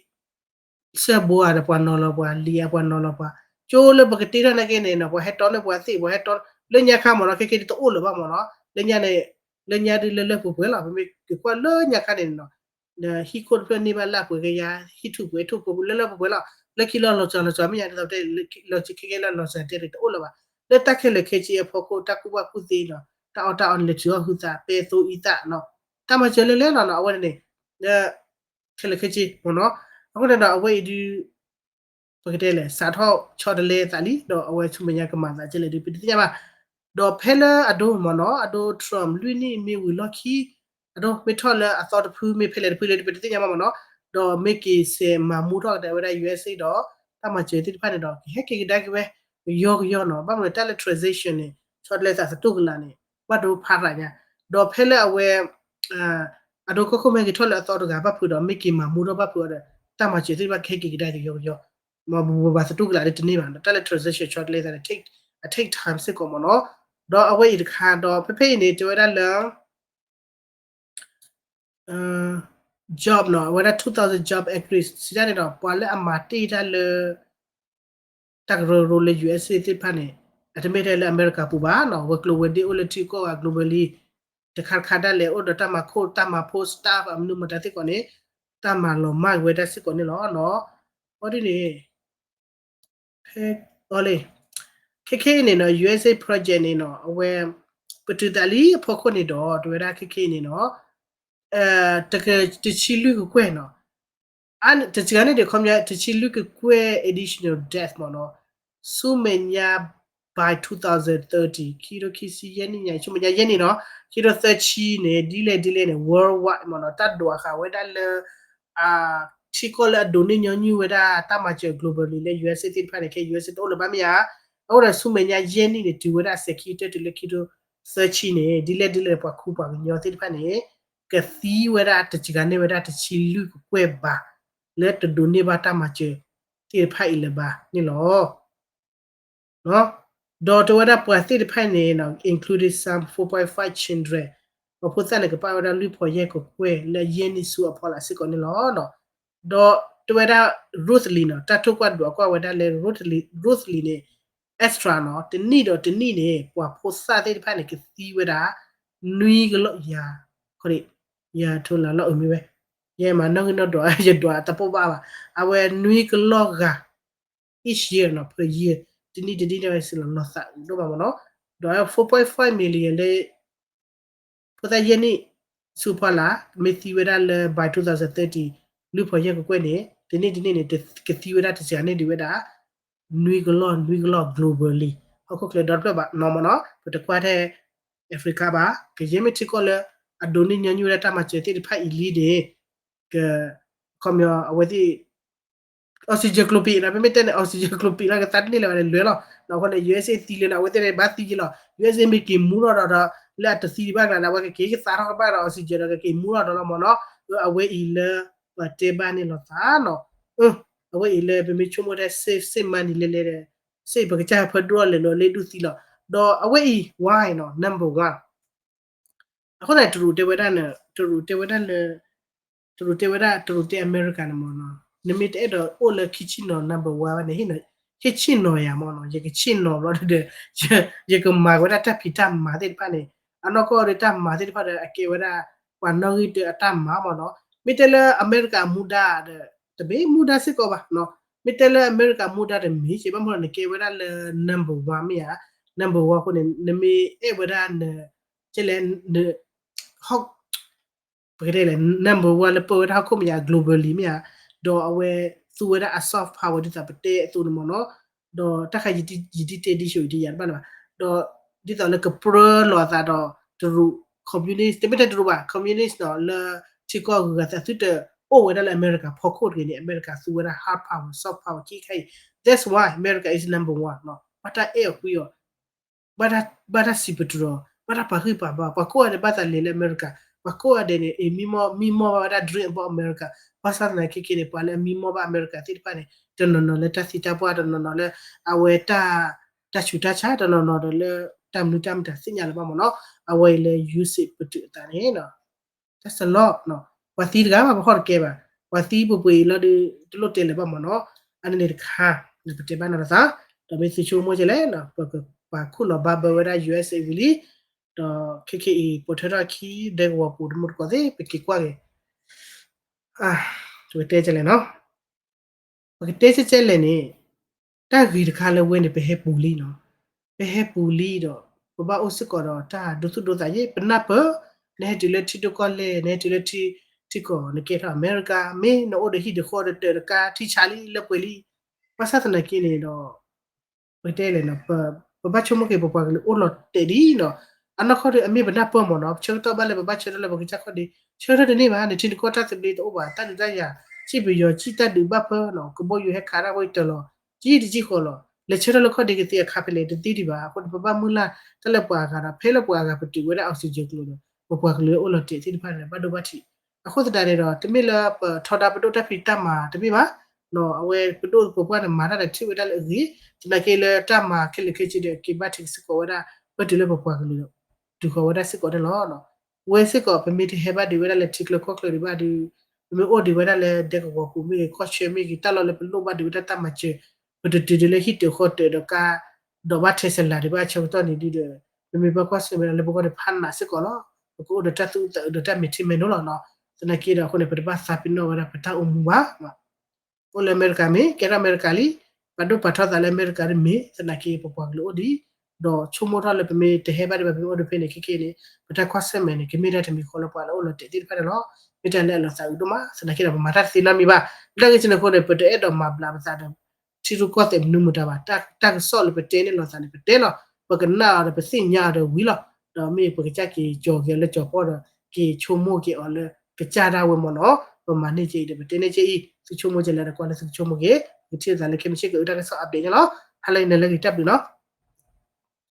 စဲးဘိဧါဒီးပှၤနီၤလီၤပှၤ လံာ်ဧါပှၤနီၤလီၤပှၤ ကၠိလၢပကတ့ထီၣ်နာ်က့န့ၣ်နီၤ ပှၤဟဲတီန့ၢ်ပှၤသ့ၣ် ပှၤဟဲတီ လၢညါခါမ့ၢ်နီၤ ခဲက့ၤတအိၣ်လၢၤဘၣ်မ့ၢ်နီၤ လၢညါန့ၣ် လၢညါဒ်လၢလၢပှဲၤပှဲၤလီၤ ပမ့ၢ်က့ၤကွၢ်လၢညါခါန့ၣ်နီၤ ဟံၣ်ခိၣ်တဖျၢၣ်န့ၢ်ဘၣ်လၢပှဲၤကယၤ ဟံၣ်ထူၣ်ပှဲၤထူၣ်ပှဲၤလၢလၢပှဲၤပှဲၤလီၤ လၢခံလီၤလီၤစှၤလီၤစှၤ မ့ၢ်ညါဒ်သိးတဲ လီၤစှၤတဲတအိၣ်လၢၤဘၣ် လၢတၢ်ခဲလၢာ်ခဲဆ့အဖီခိၣ် တၢ်ကူၣ်ဘၣ်ကူၣ်သ့နီၤ တၢ်အီၣ်တၢ်အီလဲၤထုးအီၣ်ဟုသး ပဲသိအံသၣ်နီၤ တၢ်မၤစၢၤလဲၤလဲၤလီၤနီၤ အဝဲန့ၣ်န့ၣ် လၢ ခဲလၢာ်ခဲဆ့မ့ၢ်နီၤ အဃိန့ၣ်ဒီး အဝဲအံၤဒုး ပကတဲလဲၣ် စးထီၣ်ဆီတလဲသးလံ ဒီးအဝဲဆူမဲာ်ညါကမၤသးကဲလဲၣ်ဒုး ပတသ့ၣ်ညါဘၣ် ဒီးဖဲလၢအဒိမ့ၢ်နီၤ အဒိ Trump လွံၢ်နံၣ်မ့ၢ်ဝံၤလီၢ်ခံ အဒိ မ့ၢ်ထီၣ်လၢအသီတဖု မ့ၢ်ဖဲလဲၣ်တဖုလဲၣ်ဒုး ပတသ့ၣ်ညါဘၣ်မ့ၢ်နီၤ ဒီးမ့ၢ်က့ၤစဲးမၤမူထီၣ်ကဒါဝဲဒၣ် ယူအက်စ့ ဒီး တၢ်မၤစၢၤသ့ၣ်တဖၣ်န့ၣ်ဒီး ကဟဲက့ၤကဒါက့ၤဝဲ ကယီကယီနီၤ ဘၣ်မနုၤတၢ်လၢ transition န့ၣ် ဆီတလဲသးသတူၢ်ကလာ်န့ၣ် ဘၣ်ဒိဖးရၤညါ ဒီးဖဲလၢအဝဲ အဒိကီၢ်ခိၣ်မ့ၢ်က့ၤထီၣ်လၢအသီတဂၤဘၣ်ဖုးဒီး မ့ၢ်က့ၤမၤမူထီၣ်ဘၣ်ဖုးအီၤဒီး တၢ်မၤစၢၤသ့ၣ်တဖၣ်ကဟဲက့ၤကဒါက့ၤကယီကယီ မ့ၢ်ဘၣ်သတူၢ်ကလာ်လၢတန့ၢ်ဘၣ် တၢ်လၢ transition ဆီတလဲသးန့ၣ် အ take time စ့ၢ်ကီးမ့ၢ်နီၤ ဒီးအဝဲအံၤတခါဒီး ဖဲဖဲအံၤန့ၣ် တဲဝဲဒၣ်လၢ job နီၤ အဝဲဒၣ် two thousand job increase စံးတၢ်န့ၣ်ဒီး ပှၤလၢအမၤတ့ၢ်တၢ်လၢ တၢ်ကရၢကရိလၢ ယူၣ်အ့ၣ်သ့ၣ်တဖၣ်န့ၣ် အတမ့ၢ်ထဲလၢအမဲရကၤပူၤဘၣ်နီၤ ဝဲၤကျိၤဝဲၤဒ့အိၣ်လၢထံကီၢ်ဂၤ globally တခါတခါဒၣ်လဲာ်အိၣ်ဒီးတၢ်မၤခိၣ်တၢ်မၤဖိ staff အမနုၤမတၤသ့ၣ်ကိးန့ၣ် တၢ်မၤလီၤမၢ်က့ၤဝဲဒၣ်စ့ၢ်ကီးန့ၣ်လီၤ. အီဒ်န့ၣ် ဖဲ အီလံ ခဲခဲအံၤန့ၣ်နီၤ ယူၣ်အ့ၣ်သ့ၣ် project န့ၣ်နီၤ အဝဲ ပတုာ်သးလံအဖီခိၣ်န့ၣ်ဒီး တဝဲဒၣ်ခဲခဲအံၤန့ၣ်နီၤ တဆံလွံၢ်ကကွဲၢ်နီၤ တစှၤန့ၣ်ဒီး ခီပညီ တဆံလွံၢ်ကကွဲၢ် additional death မ့ၢ်နီၤ ဆူမဲာ်ညါ by two thousand thirty ခံထိခံဆံယဲၢ်နံၣ်ညါ ဆူမဲာ်ညါယဲၢ်နံၣ်နီၤ ခံထိသၢဆံန့ၣ် ဒ်လဲၣ်ဒ်လဲၣ်န့ၣ် worldwide မ့ၢ်နီၤ တၢ်ဒွးဃာ်ဝဲဒၣ်လၢ ထံကီၢ်လၢအဒိးန့ၢ်ညီနုၢ်ဝဲဒၣ်တၢ်မၤစၢၤ globally လၢ ယူၣ်အ့ၣ်သ့ၣ်တဖၣ်န့ၣ် ခဲ ယူၣ်အ့ၣ်သ့ၣ်တအိၣ်လၢၤဘၣ်မ့ၢ်ဧါ. အဃိဒီးဆူမဲာ်ညါယဲၢ်နံၣ်န့ၣ် တုၤဝဲဒၣ်အစဲးခံကတၢၢ်တုၤလၢခံထိသၢဆံန့ၣ် ဒ်လဲၣ်ဒ်လဲၣ်ပှၤခူပှၤကညီသ့ၣ်တဖၣ်န့ၣ် ကသံဝဲဒၣ်တစှၤန့ၢ်ဝဲဒၣ်တဆံလွံၢ်ကကွဲၢ်ဘး လၢတဒိးန့ၢ်ဘၣ်တၢ်မၤစၢၤသ့ၣ်တဖၣ်အံၤလၢၤဘၣ်န့ၣ်လီၤ. ဒီးတဝဲဒၣ်ပှၤသ့ၣ်တဖၣ်န့ၣ် including some four point five children ပှၤဖိသၣ်န့ၣ် ကပာ်ဝဲဒၣ်လွံၢ်ဖီယဲၢ်ကကွဲၢ်လၢယဲၢ်နံၣ်ဆူအဖီလာ်စ့ၢ်ကီးန့ၣ်လီၤ. ဒီးတဝဲဒၣ် Rosalie နီၤ တၢ်ထိၣ်ကွၢ်ဒွးကွၢ်ဝဲဒၣ်လၢ Rosalie န့ၣ် extra နီၤ တနံၣ်ဒီးတနံၣ်န့ၣ် ပှၤဖိသၣ်သ့ၣ်တဖၣ်န့ၣ် ကသံဝဲဒၣ် နွံကလီၢ်ယၤ ယၤထိလၢလီၤအုးမ့ၢ်ဝဲ ယဲမၤနီၣ်ဂံၢ်နီၣ်ဒွး ယဒွးတပိၢ်ဘၣ်ဘၣ် အဝဲနွံကလီၢ်ဂၤ each year နီၤ per year တနံၣ်တနံၣ်န့ၣ်ဝဲစ့ၢ်လီၤ လီၤသးအုးဒိၣ်မးမ့ၢ်နီၤ. ဒီး four point five million လၢ ဖိသၣ်ယဲၢ်နံၣ်ဆူဖီလာ် မ့ၢ်သံဝဲဒၣ်လၢ by two thousand thirty လွံၢ်ဖီယဲၢ်ကကွဲၢ်န့ၣ် တနံၣ်တနံၣ်န့ၣ် ကသံဝဲဒၣ်တစှၤန့ၢ်ဒံးဝဲဒၣ် နွံကလီၢ်နွံကလီၢ် globally ဟီၣ်ခိၣ်ချၢဒီတဖျၢၣ်ဘၣ်နီၤမ့ၢ်နီၤ ပတကွၢ်ထဲ Africa ဘၣ် ကယဲၢ်မ့ၢ်ထံကီၢ်လၢ အဒိးန့ၢ်ညီနုၢ်ဝဲဒၣ်တၢ်မၤစၢၤသ့ၣ်တဖၣ်အံၤလံန့ၣ် က ခီပညီအဝဲသ့ၣ် oxygen ကျိၤပံးနီၤ ပမ့ၢ်တဲန့ၣ် oxygen ကျိၤပံးလီၤ ကသါတန့ၢ်လၢၤဘၣ်န့ၣ် လွဲၤလီၤ အဃိန့ၣ် ယူၣ်အ့ၣ်သ့ၣ်သံလၢၤန့ၣ် အဝဲသ့ၣ်န့ၣ် ဘၣ်သံယဲလီၤ ယူၣ်အ့ၣ်သ့ၣ်မ့ၢ်က့ၤမူထီၣ်ဒီး လၢအတသံဒံးဘၣ်ကျါန့ၣ် အဝဲကက့ၤကသါထီၣ်ကဘၣ်ဒီး oxygen ဒီးကက့ၤမူထီၣ်ဒီးလီၤမ့ၢ်နီၤ အဝဲအံၤလၢ ပှၤတဲဘၣ်န့ၣ်လိာ်သးနီၤ အဝဲအံၤလၢပမ့ၢ်ဆိကမိၣ်ထဲ save save money လဲၤလဲၤဒီး save ပကစၢ်ဖၢဒိၣ်လဲၤလီၤလၢဒူၣ်သံလီၤ ဒီးအဝဲအံၤ why နီၤ number one အဃိသတး တရူးတဲဝဲဒၣ် တရူးတဲဝဲဒၣ်လၢ တရူးတဲဝဲဒၣ် တရူးတဲအမဲရကၤန့ၣ်မ့ၢ်နီၤ နမ့ၢ်တအဲၣ်ဒိးအိၣ်လၢခံဆ့ၣ်နီၤ number one ဘၣ်န့ၣ် ဟ့ၣ်ဆ့ၣ်နီၤယၤမ့ၢ်နီၤ ယကဆ့ၣ်နီၤဘျီဒီး ယကမၤဝဲဒၣ်တၢ်ဖံးတၢ်မၤသ့ၣ်တဖၣ်န့ၣ် အနီၢ်ကီၢ်ဒီးတၢ်မၤသ့ၣ်တဖၣ်ဒီး အကဲဝဲဒၣ် ပှၤနီၣ်ဂံၢ်တၢအတၢ်မၤမ့ၢ်နီၤ မ့ၢ်တဲလၢအမဲရကၤမူဒါဒီး တမ့ၢ်မူဒါစ့ၢ်ကီးဘၣ်နီၤ မ့ၢ်တဲလၢအမဲရကၤမူဒါတမ့ၢ်က့ ဘၣ်မနုၤနကဲဝဲဒၣ်လၢ number one မ့ၢ်ဧါ number one အဃိန့ၣ် နမ့ၢ်အဲၣ်ဝဲဒၣ်န ကဲလဲၣ် န ဟီၣ် ပကတဲလဲၣ် number one လၢပၢဝဲဒၣ်ဟီၣ်ခိၣ်မဲာ်ညါ globally မ့ၢ်ဧါ ဒီးအဝဲသူဝဲဒၣ်အ soft power ဒ်သိးပတဲအသိးန့ၣ်မ့ၢ်နီၤ ဒီးတၢ်ခါယတံတံၢ်ဆိးယတံၢ်ယၤတဘၣ်လၢၤဘၣ် ဒီးဒ်သိးလၢကပြၢလိာ်အသးဒီးတရူး communist တမ့ၢ်ထဲတရူးဘၣ် communist နီၤ လၢထံကီၢ်အဂုၤအဂၤသး သုတအိၣ်ဝဲဒၣ်လၢအမဲရကၤဖီခိၣ်တဂ့ၤန့ၣ် အမဲရကၤသူဝဲဒၣ် hard power soft power ခံခါအံၤ that's why America is number one နီၤ ဘၣ်တၢ်အဲၣ်အီၤကွံအီၤ ဘၣ်တၢ်စံးပတြၢၤ ဘၣ်တၢ်ပာ်ဂံၢ်ပာ်ဘါ ပှၤကိးဂၤဒဲးဘၣ်သးလဲၤလၢအမဲရကၤ ပှၤကိးဂၤဒဲးန့ၣ် အံၤ မံမီၢ် မံမီၢ်ဘၣ်ဝဲဒၣ် dream about America ဘၣ်ဆၣ်သနာ်က့န့ၣ် ပှၤလၢအမံမီၢ်ဘၣ်အမဲရကၤသ့ၣ်တဖၣ်န့ၣ် တနီၤနီၤလၢတၢ်သံတၢ်ပှၢ် တနီၤနီၤလၢ အဝဲတၢ် တၢ်ဆူးတၢ်ဆါ တနီၤနီၤဒီးလၢ တၢ်မနုၤတၢ်မတၤသ့ၣ်ညါလၢၤဘၣ်မ့ၢ်နီၤ အဝဲအံၤလၢ ယူၣ်စံးပတုာ်အသးန့ၣ် တၢ်စလီၢ် ပှၤသံတဂၤဘၣ် ပဟီၣ်တကဲဘၣ် ပှၤသံပှ့ၤပှ့ၤအံၤလီၤဒီး တလိၣ်တဲလၢၤဘၣ်မ့ၢ်နီၤ အန့ၣ်န့ၣ်တခါ ပတဲဘၣ်နီၤလီၤသး ဒီးမ့ၢ်သုဆိကမိၣ်ကလဲၣ် ပကပာ်ခူၣ်လီၤဘၣ်ဘၢဝဲဒၣ် ယူၣ်အ့ၣ်သ့ၣ်ဝံၤလံ ဒီးခဲခဲအံၤ ပိာ်ထွဲထီၣ်အခံ ဒဲကဝီၤပူၤတမူတကိးသ့ၣ် ပက့ၤကွၢ်က့ၤ ပကတဲကလဲၣ်နီၤ ပကတဲကလဲၣ်န့ၣ် တၢ်ဂ့ၤတခါလၢဝဲန့ၣ် ပဟဲပူၤလံနီၤ ပဟဲပူၤလံဒီး ပဘၣ်အိၣ်စ့ၢ်ကီးဒီးတၢ်ဒိသူၣ်ဒိသးယဲၢ် ပနၢ်ပၢၢ် နဟဲတုၤလၢထံဒိၣ်ကီၢ်လဲၢ် နဟဲတုၤလၢထံ ထံကီၢ် နကဲထီၣ်အမဲရကၤ မ့ၢ်နအိၣ်ဒီးဟံၣ်ဒီးဃီဒီးတၢးဒီးကါ ထံဆးလံလၢပှဲၤလံ ဘၣ်ဆၣ်သနာ်က့န့ၣ်ဒီး ပကတဲလဲၣ်နီၤ ပဘၣ်ဆိကမိၣ်က့ၤ ပပှၤကလုာ်အိၣ်လီၤတဲာ်ဒ်နီၤ အနီၢ်ကီၢ်ဒီး အမ့ၢ်ပနၢ်ပၢၢ်မ့ၢ်နီၤ ဆၢကတီၢ်ဘၣ်လၢပဘၣ်ဆၢထၢၣ်လၢပကစၢ်ခီၣ်ဒ့ ဆၢထၢၣ်တန့ၢ်ဘၣ် နထံနကီၢ်တၢ်သဘျ့တအိၣ်ဘၣ် တၢ်ဒုးတၢ်ယၤ စံၣ်ပယီၤ စံၣ်တၢ်ဒုးဘၣ်ဖၢနီၤ ကဘီယူၤဟဲခးတၢ်ဝဲတၢၤလီၤ ကံတကံဃီလီၤ လဲၤဆၢထၢၣ်လၢခီၣ်ဒ့ကသ့အခါဖဲလဲၣ် တသ့ဒံးဘၣ် အဃိန့ၣ် ပဘၣ်မုၢ်လၢ် တၢ်လၢပှၤအဂၤဒီး ဖဲလၢပှၤအဂၤပတုာ်ဝဲဒၣ် oxygen ကျိၤဒီး ပပှၤကလုာ်အိၣ်လီၤတဲာ်သ့ၣ်တဖၣ်န့ၣ် ဘၣ်ဒိဘၣ်ထံး အဃိသတးန့ၣ်ဒီး တမ့ၢ်လၢပထီဒါပဒိၣ်တၢ်ဖံးတၢ်မၤတမ့ၢ်ဘၣ် အဝဲပဒိၣ်ပပှၢ်န့ၣ် မၤတၢ်ဒီးထံၣ်ဝဲဒၣ်လၢအဂ့ၤ သနာ်က့လၢတၢ်မၤခဲလၢာ်ခဲဆ့ဒီး က့ၤဘၣ်ထံးစ့ၢ်ကီးဝဲဒၣ် ပတုၤလၢပပှၤကလုာ်ဒီး တုၤဃီၤဝဲဒၣ်စ့ၢ်ကီးန့ၣ်လီၤ. ဝဲစ့ၢ်ကီး ပမ့ၢ်တဟဲဘၣ်ဒံးဝဲဒၣ်လၢထံချၢကီၢ်ချၢဒံးဘၣ်ဒီး ပမ့ၢ်အိၣ်ဒံးဝဲဒၣ်လၢဒဲကဝီၤပူၤမ့ၢ်ဂ့ၤ ကီၢ်ဆၢမ့ၢ်ဂ့ၤ တၢ်လီၢ်လၢပလိၣ်ဘၣ်ဒံးဝဲဒၣ်တၢ်မၤစၢၤ ပတတုၤဒံးလၢဟံၣ်တၢၤဃီတၢၤဒီးကါ ဒီးဘၣ်ထဲစလၤဒံးဘၣ်အဆၢကတီၢ်န့ၣ်ဒုဒီး ပမ့ၢ်ဘၣ်ကွၢ်ဆၢၣ်မဲာ်ဒီးလၢပဂီၢ်န့ၣ်ဖးနးစ့ၢ်ကီးလီၤ. ပကအိၣ်ဒီးတၢ်သူၣ်အုးသးအုးဒီးတၢ်မဲာ်ထံမဲာ်နိလီၤနီၤ. သနာ်က့ဒီးအဃိန့ၣ် ပတဘၣ်သးပ့ၤနီၣ်ဝဲဒၣ်ပတၢ်အိၣ်မူဘၣ် အိၣ်လၢအမဲရကၤမ့ၢ် ကဲထီၣ်အမဲရကၤလံ, ပာ်ဒိၣ်ပာ်ထီသးလၢအမဲရကၤတမ့ၢ် သနာ်က့ပပှၤကလုာ်အိၣ်ဒံး, ဒီးဆိကမိၣ်ထီၣ်လၢပမ့ၢ်တဟဲဘၣ်ဒံးဘၣ် ပမ့ၢ်အိၣ်ဒံးဖဲန့ၣ် ခဲကနံၣ်န့ၣ် ပတၢ်ကွၢ်ဆၢၣ်မဲာ်န့ၣ် ကမ့ၢ်ဒၣ်တမံၤဃီလၢပှၤလၢအအိၣ်လီၤတဲာ်သ့ၣ်တဖၣ်န့ၣ်လီၤ. မ့ၢ်တၢ်လၢအလီၤသးအုးဒိၣ်မး သနာ်က့ဒီးပမၤတၢ်တသ့နီတမံၤဘၣ်. လၢအဂ့ၢ်န့ၣ်အဃိန့ၣ် ပတအဲၣ်ဒိးမၤဘျးပသးဒီး ထံရူၢ်ကီၢ်သဲးမနုၤမတၤဘၣ်. တၢ်ကစီၣ်လၢပတဲန့ၢ်လိာ်သးန့ၣ် ပတဲလီၤ. ပကနၣ်အီၤဒီးပသ့ၣ်ညါအီၤဒီးဝံၤလီၤ. ဒီးမ့ၢ်ပကစၢ်က့ၤကၠီၤက့ၤအီၤလၢကၠီၤပီၢ်ဒီး က့ၤဆိကမိၣ်က့ၤအီၤလၢကစၢ်ဒၣ်ဝဲမ့ၢ်နီၤ. ပမၤန့ၢ်က့ၤအံၤဒီးပတဲန့ၢ်က့ၤအံၤ သုဆိကမိၣ်က့ၤလၢဒီးကွၢ်လၢသုကဆိကမိၣ်က့ၤ ပကထံၣ်လိာ်သးလၢခဲမုၢ်ဆ့ၣ်ကအိၣ်တၢ်ကစီၣ် update န့ၣ်လီၤ. ဟါလၢအဂ့ၤ နၤလၢအဂ့ၤ တၢ်ဘျုးနီၤ.